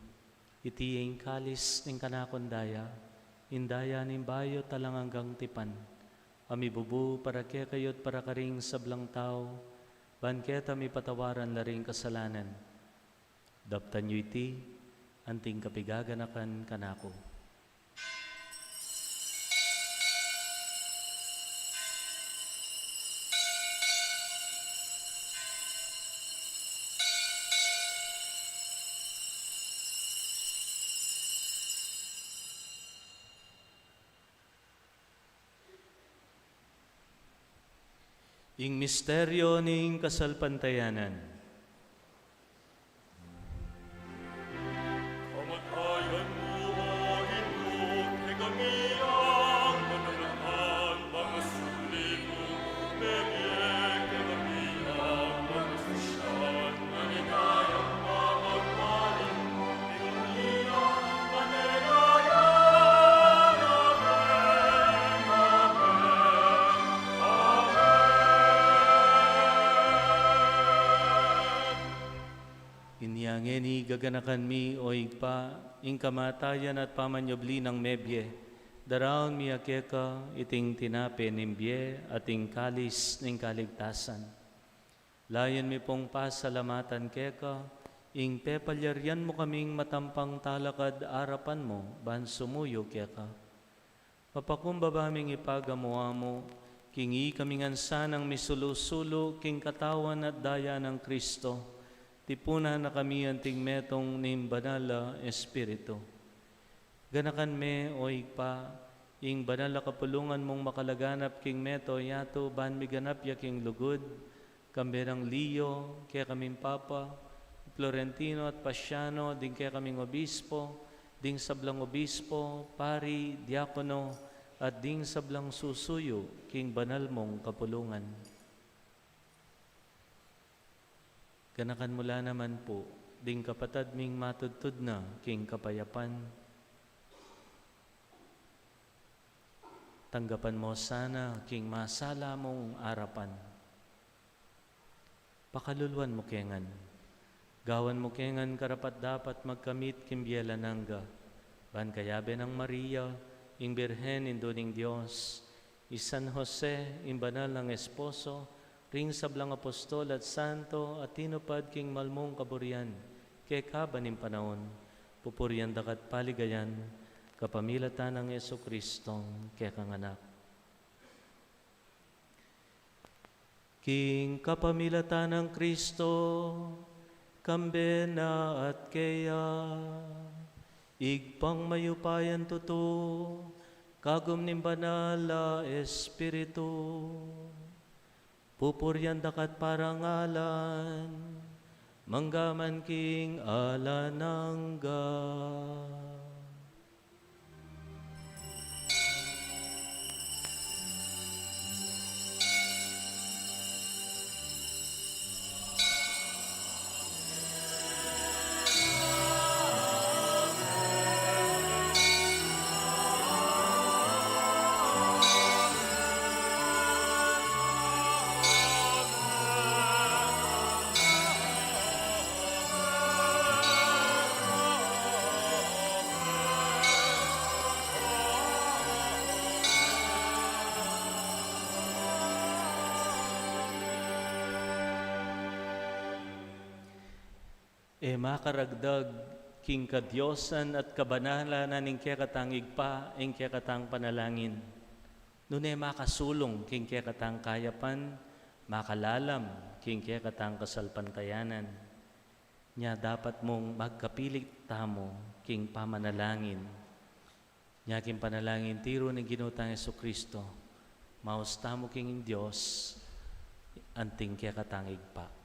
Iti ing kalis ning kanakung daya, ing daya ning bayu at alang anggang tipan, a mibubu para kekayu at para karing sablang tau, ban keta mipatawaran la ring kasalanan. Daptan yu iti, anting kapigaganakan kanaku. Ing misteryo ning kasalpantayanan. Kamatayan mu, O Ginu, kekami ing manakan, pangasuli mu, mebie kekami ing manakan. Inya ngeni gaganakan mi, O Ibpa, ing kamatayan at pamanyubli nang mebie, daraun mi ya keka iting tinape ning bie at ing kalis ning kaligtasan. Layun mi pung pasalamatan keka ing pepalyarian mu kaming matampang talakad arapan mu ban sumuyu keka. Mapakumbaba ming ipagamu-amu king ikami ngan sanang misulu-sulu king katawan at daya nang Kristo, tipunan na kami anting metung ning Banal a Espiritu. Ganakan me, O Ibpa, ing banal a kapulungan mung makalaganap king mabilug a yatu ban miganap ya king lugud, kambe nang Leo, kekaming Papa, Florentino at Pasiano, ding kekaming obispo, ding sablang obispo, pari, diakono, at ding sablang susuyu king banal mung kapulungan. Ganakan mu la naman pu ding kapatad ming matudtud na king kapayapan. Tanggapan mu sana king masala mung arapan. Pakaluluan mu ke ngan. Gawan mu ke ngan karapat-dapat magkamit king bie alang angga. Ban kayabe nang Maria, ing Birhen, Indu ning Dios, i San Jose, ing banal nang esposo, ring sablang apostol at santo a tinupad king malmung kaburian, keka ban ning panaun, pupurian da ka at paligayan, kapamilatan nang Jesucristo, kekang Anak. King kapamilatan nang Kristo, kambe na at keya, Ibpang mayupayang tutu, kagum ning Banal a Espiritu, pupurian da ka at parangalan, mangga man king alang angga. E makaragdag king kadiosan at kabanalan na ning kekatang Ibpa ing kekatang panalangin. Nune makasulung king kekatang kayapan, makalalam king kekatang kasalpantayanan. Nya dapat mung magkapilit tamu king pamanalangin. Nya king panalangin tiru ning Ginu tang Jesucristo, maus tamu king Dios, anting kekatang Ibpa.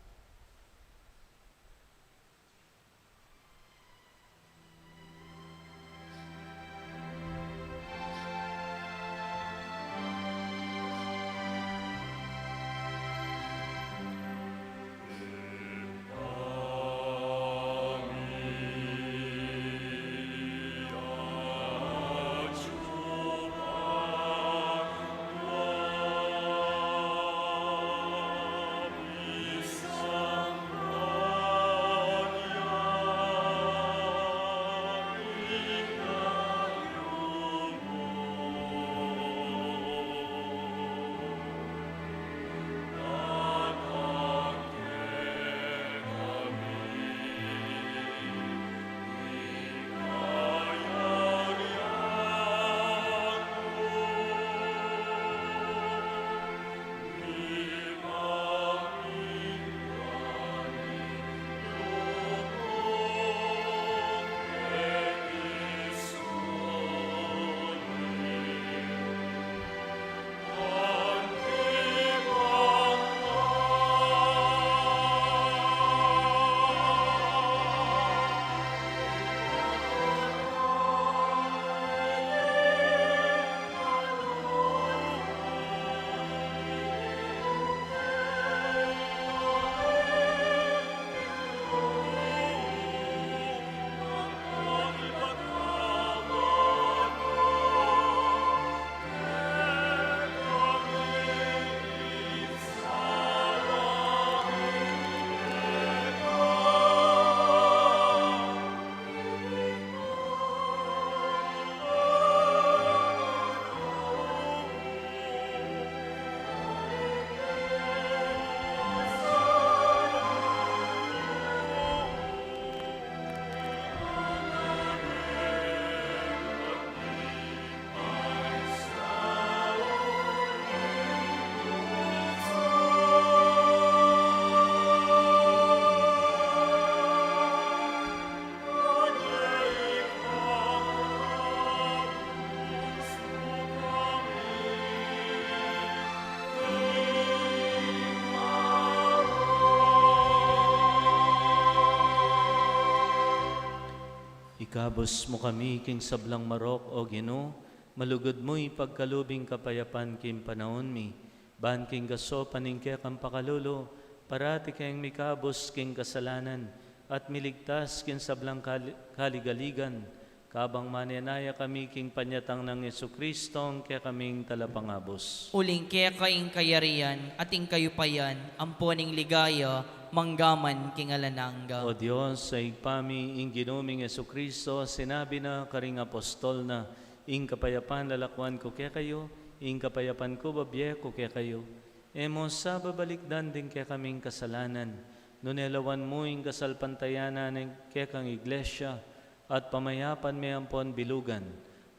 Ikabus mu kami king sablang marok, O Ginu, malugud mu ipagkalub ing kapayapan king panaun mi. Ban king kasaupan ning kekang pakalulu, parati keng mikabus king kasalanan, at miligtas king sablang kali-, kaligaligan, kabang manenaya kami king panyatang nang Jesucristo, ing kekaming Talapangabus. Uling keka ing kayarian, at ing kayupayan, ampo ning ligaya, mangga man king alang angga. O Dios, a Ibpa mi, ing Ginu ming Jesucristo, sinabi na karing apostol na, Ing kapayapan lalakwan ku kekayu, ing kapayapan ku babie ku kekayu. E mu sa babalikdan ding kekaming kasalanan, nune lawan mu ing kasalpantayanan ning kekang Iglesia, at pamayapan me ampon bilugan,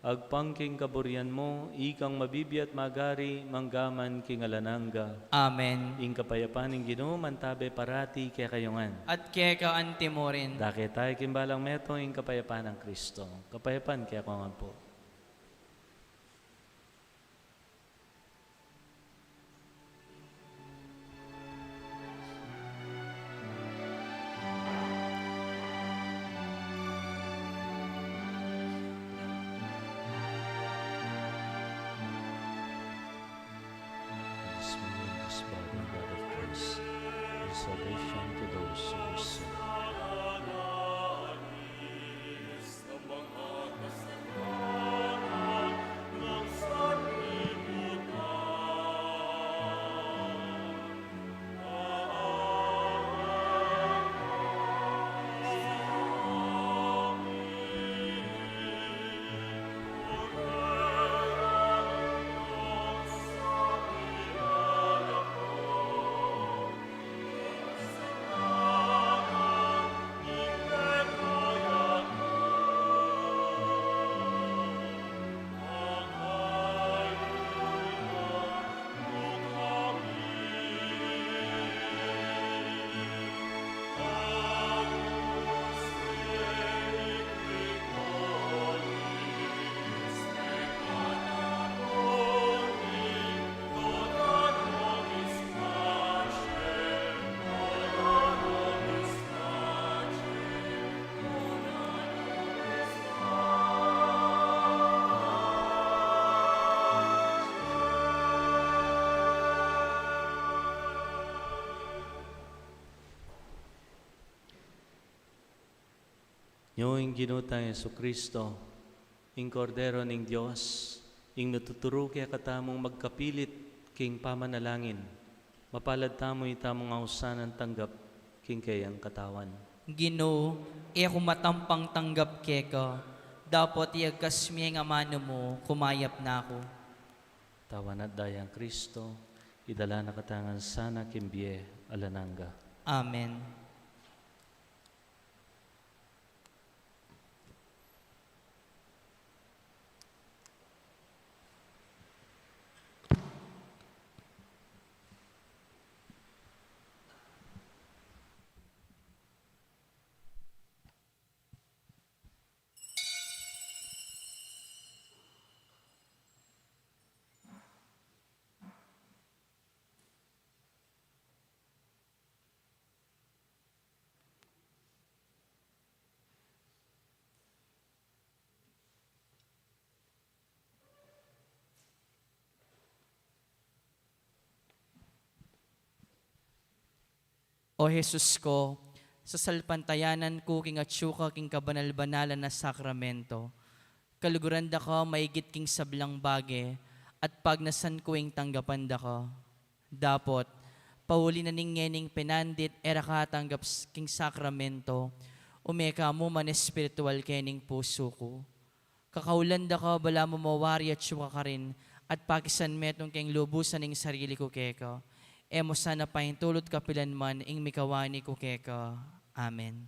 agpang king kaburian mu, ikang mabibie at magari, mangga man king alang angga. Amen. Ing kapayapan ning Ginu mantabe parati kekayu ngan. At keka anti mu rin. Dake tamu king balang metung, ing kapayapan nang Kristo. Kapayapan kekongan pu. This means, by the blood of Christ, is salvation to those who serve. Nyo ing Ginu tang Jesucristo, ing Kordero ning Dios, ing mituturu kekatamung magkapilit king pamanalangin, mapalad tamu ing tamung ausan a tanggap king keyang katawan. Ginu, e ku matampang tanggap keka, dapot iyagkas mu ing amanu mu, kumayap na ku. Katawan at dayang Kristo, idala na katamu ngan sana king bie alang angga. Amen. O Jesus ku, sasalpantayanan ku king atsu ka king kabanal-banalan a sakramento. Kaluguran da ka maigit king sablang bage, at pagnasan ku ing tanggapan da ka. Dapot, pauli na ning ngening pinandit e ra ka tanggap s-, king sakramento, ume ka mu man espiritual kening pusu ku. Kakaulan da ka balamu mawari atsu ka karin, at pakisan metung keng lubusan ing sarili ku keka. E mu sana paintulut kapilan man ing mikawani ku keka. Amen.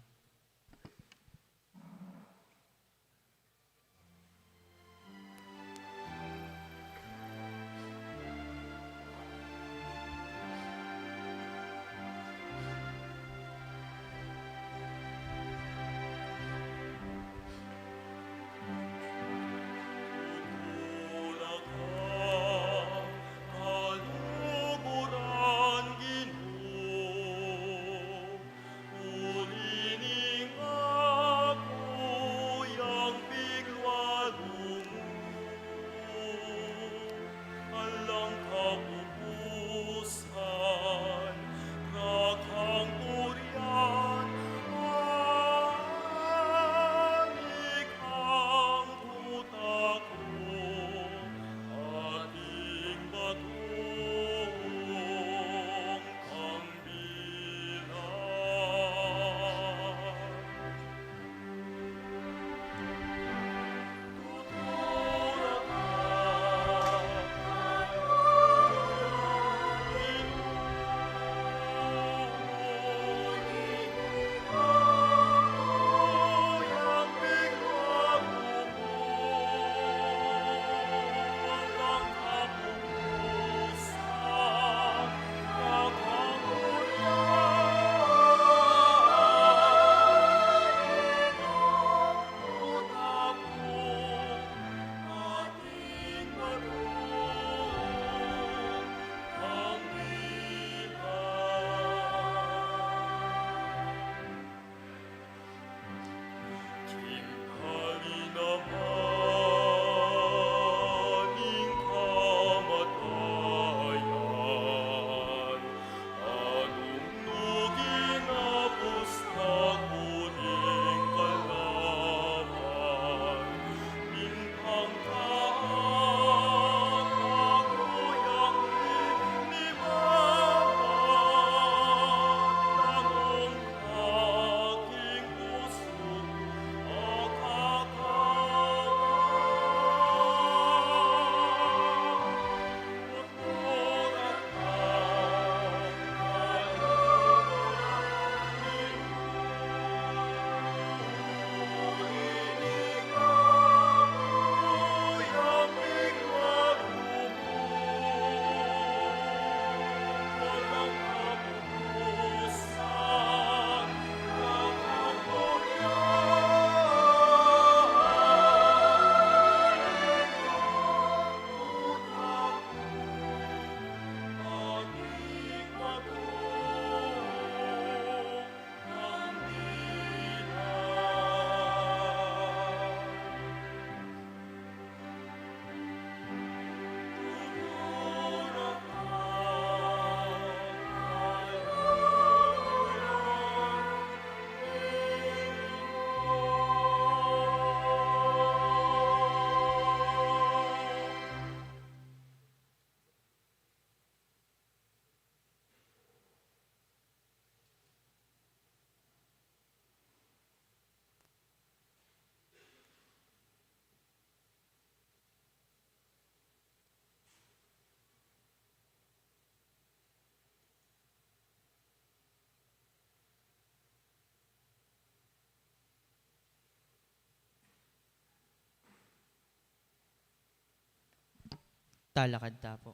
Talakad ta po.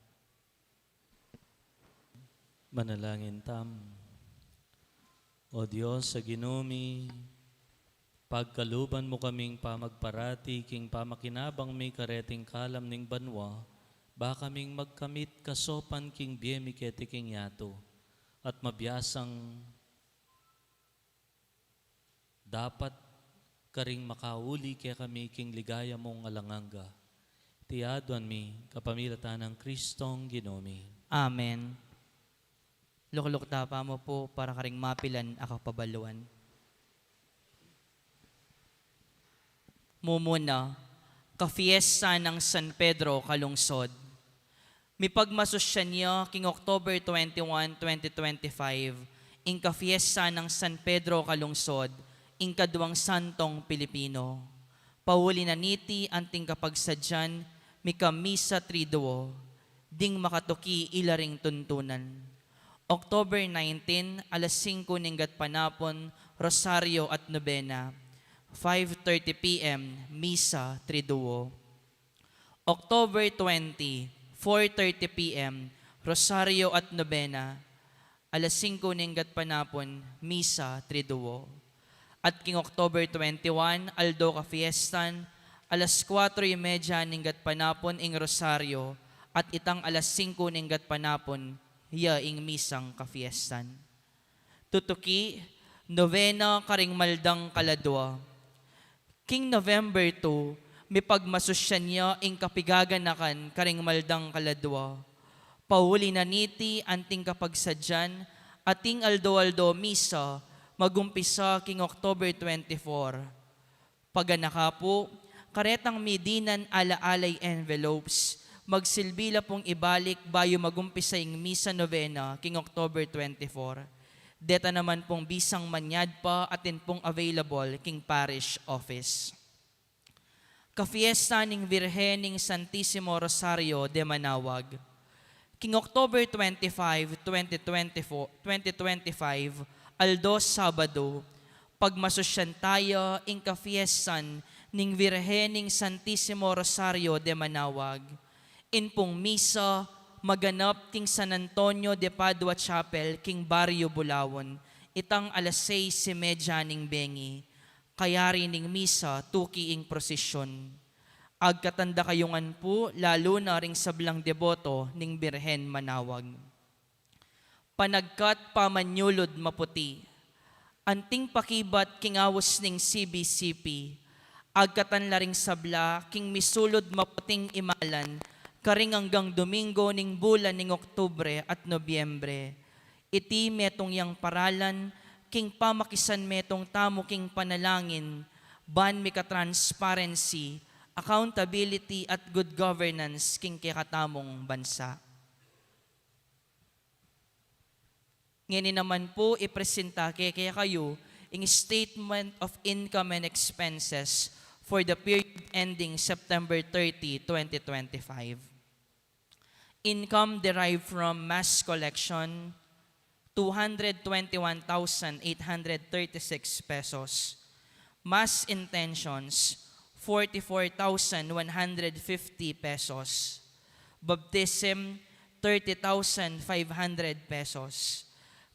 Manalangin tam. O Dios a Ginu mi, pagkaluban mu kaming pamagparati king pamakinabang mi kareting kalam ning banua, ba kaming magkamit kasopan king bie mi keti king yatu, at mabiasang dapat karing makauli kekami king ligaya mung alang angga. Iti aduan mi kapamilatan nang Kristong Ginu mi. Amen. Lukluk ta pa mu po para karing mapilan a kapabaluan. Mumuna, kafiesta nang San Pedro Calungsod. Mipagmasusyan ya king October twenty-one, twenty twenty-five, ing kafiesta nang San Pedro Calungsod, ing kaduang santong Pilipino. Pauli na niti anting kapagsadyan, mikamisa Triduo, ding makatuki ila ring tuntunan. October nineteen, alas singko ning gatpanapun, Rosario at Nobena, five thirty P M, Misa Triduo. October twenty, four thirty P M, Rosario at Nobena, alas singko ning gatpanapun, Misa Triduo. At king October twenty-one, aldo kafiestan, alas kuwatro y medya ning gatpanapun ing Rosario, at itang alas singko ning gatpanapun, ya ing misang kafiestan. Tutuki, nobena karing maldang kaladua. King November two, mipagmasusyan ya ing kapigaganakan karing maldang kaladua. Pauli na niti anting kapagsadyan, ating aldo-aldo misa, magumpisa king October twenty-four. Paganaka pu, karetang midinan ala-alay envelopes, magsilbi la pung ibalik bayu magumpisa ing misa novena king October twenty-four. Deta naman pung bisang manyad pa atin pung available king parish office. Kafiesta ning Virgen ning Santisimo Rosario de Manawag. King October twenty-five, twenty twenty-four, twenty twenty-five, aldo Sabado, pagmasusyan taya ing kafiestan ning Virgen ning Santisimo Rosario de Manawag. In pung misa, maganap king San Antonio de Padua Chapel king Barrio Bulaon, itang alas sais y medya ning bengi. Kayari ning misa, tuki ing prosesyon. Agkatan da kayu ngan pu, lalu na ring sablang deboto ning Birhen Manawag. Panagkat pamanyulud maputi. Anting pakibat king aus ning C B C P, agkatan la ring sabla king misulud maputing imalan, karing anggang Domingo ning bulan ning Oktubre at Nobyembre. Iti metung yang paralan king pamakisan metung tamu king panalangin, ban mika-transparency, accountability, at good governance king kekatamung bansa. Ngeni naman pu, ipresenta ke kekayu ing statement of income and expenses for the period ending September thirty, twenty twenty-five. Income derived from mass collection, two hundred twenty-one thousand eight hundred thirty-six pesos. Mass intentions, forty-four thousand one hundred fifty pesos. Baptism, thirty thousand five hundred pesos.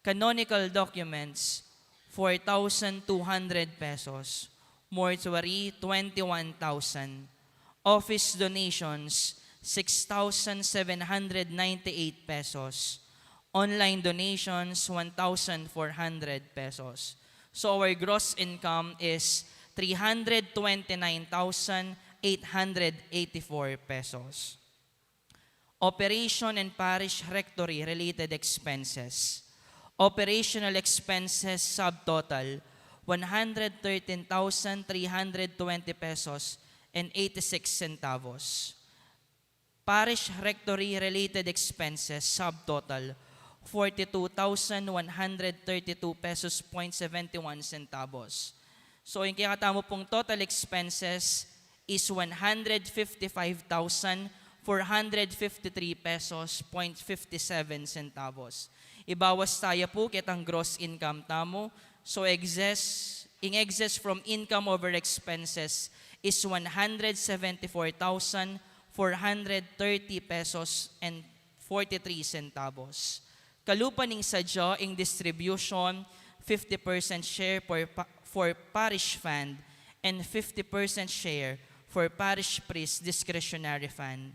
Canonical documents, four thousand two hundred pesos. Mortuary, twenty-one thousand. Office donations, six thousand seven hundred ninety-eight pesos. Online donations, one thousand four hundred pesos. So our gross income is three hundred twenty-nine thousand eight hundred eighty-four pesos. Operation and parish rectory related expenses. Operational expenses subtotal, one hundred thirteen thousand three hundred twenty pesos and eighty-six centavos. Parish rectory related expenses subtotal, forty-two thousand one hundred thirty-two pesos point seventy-one centavos. So, ing kekatamu pung total expenses is one hundred fifty-five thousand four hundred fifty-three pesos point fifty-seven centavos. Ibawas taya pu ketang gross income tamu. So, excess, ing excess from income over expenses is one hundred seventy-four thousand four hundred thirty pesos and forty-three centavos. Kalupa ning sadya ing distribution, fifty percent share for pa-, for parish fund and fifty percent share for parish priest discretionary fund,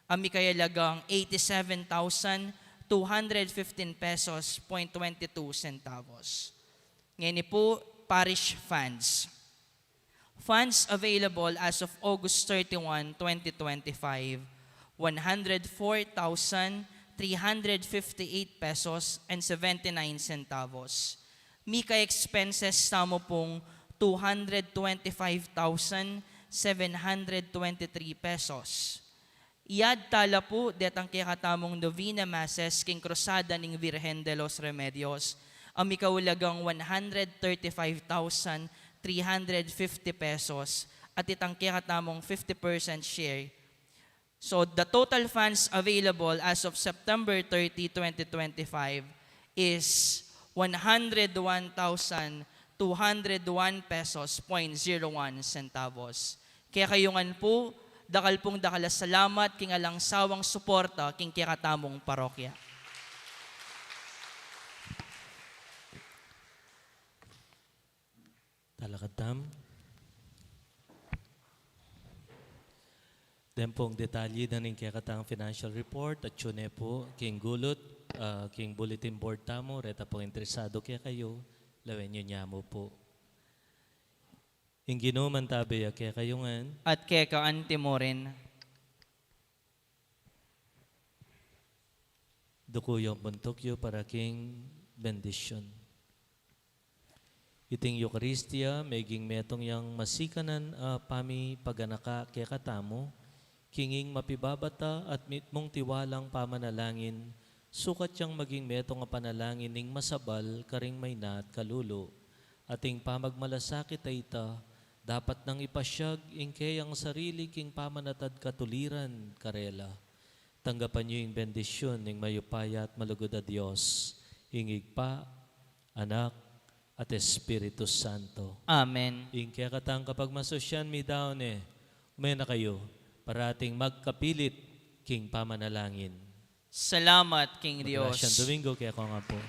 a mikayalagang eighty-seven thousand two hundred fifteen pesos point twenty-two centavos. Ngeni pu, parish funds. Funds available as of August thirty-one, twenty twenty-five, one hundred four thousand three hundred fifty-eight pesos and seventy-nine centavos. Mika expenses tamu pung two hundred twenty-five thousand seven hundred twenty-three pesos. Iyaad tala pu detang kekatamung novena masses king Krusada ning Virgen de los Remedios, a mikaulagang one hundred thirty-five thousand three hundred fifty pesos, at itang kekatamung fifty percent share. So, the total funds available as of September thirty, twenty twenty-five is one hundred one thousand two hundred one pesos point zero one centavos. Kekayu ngan pu, dakal pung dakal a salamat king alang sawang suporta king kekatamung parokya. Talakad tamu. Den pung detalye na ning kekatang financial report, atyu ne pu king gulut, ah, king bulletin board tamu, reta pung interesadu kekayu, lawen yu ne mu pu. Ing Ginu mantabe ya kekayu ngan. At keka antimurin. Duku yu ing buntuk yu para king bendisyun. Iting Eukaristia, meging metung yang masikanan a pamipaganaka kekatamu, king ing mapibabata at mitmung tiwalang pamanalangin, sukat yang maging metung a panalangin ning masabal karing mayna at kalulu. At ing pamagmalasakit a ita, dapat nang ipasyag ing keyang sarili king pamanatad katuliran karela. Tanggapan yu ing bendisyun ning mayupaya at malugud a Dios, ing Ibpa, Anak, at Espiritu Santo. Amen. Ing kekatang kapagmasusyan midaun ne, ume na kayu, parating magkapilit king pamanalangin. Salamat king Dios. Magrasyang Domingo kekayu ngan pu.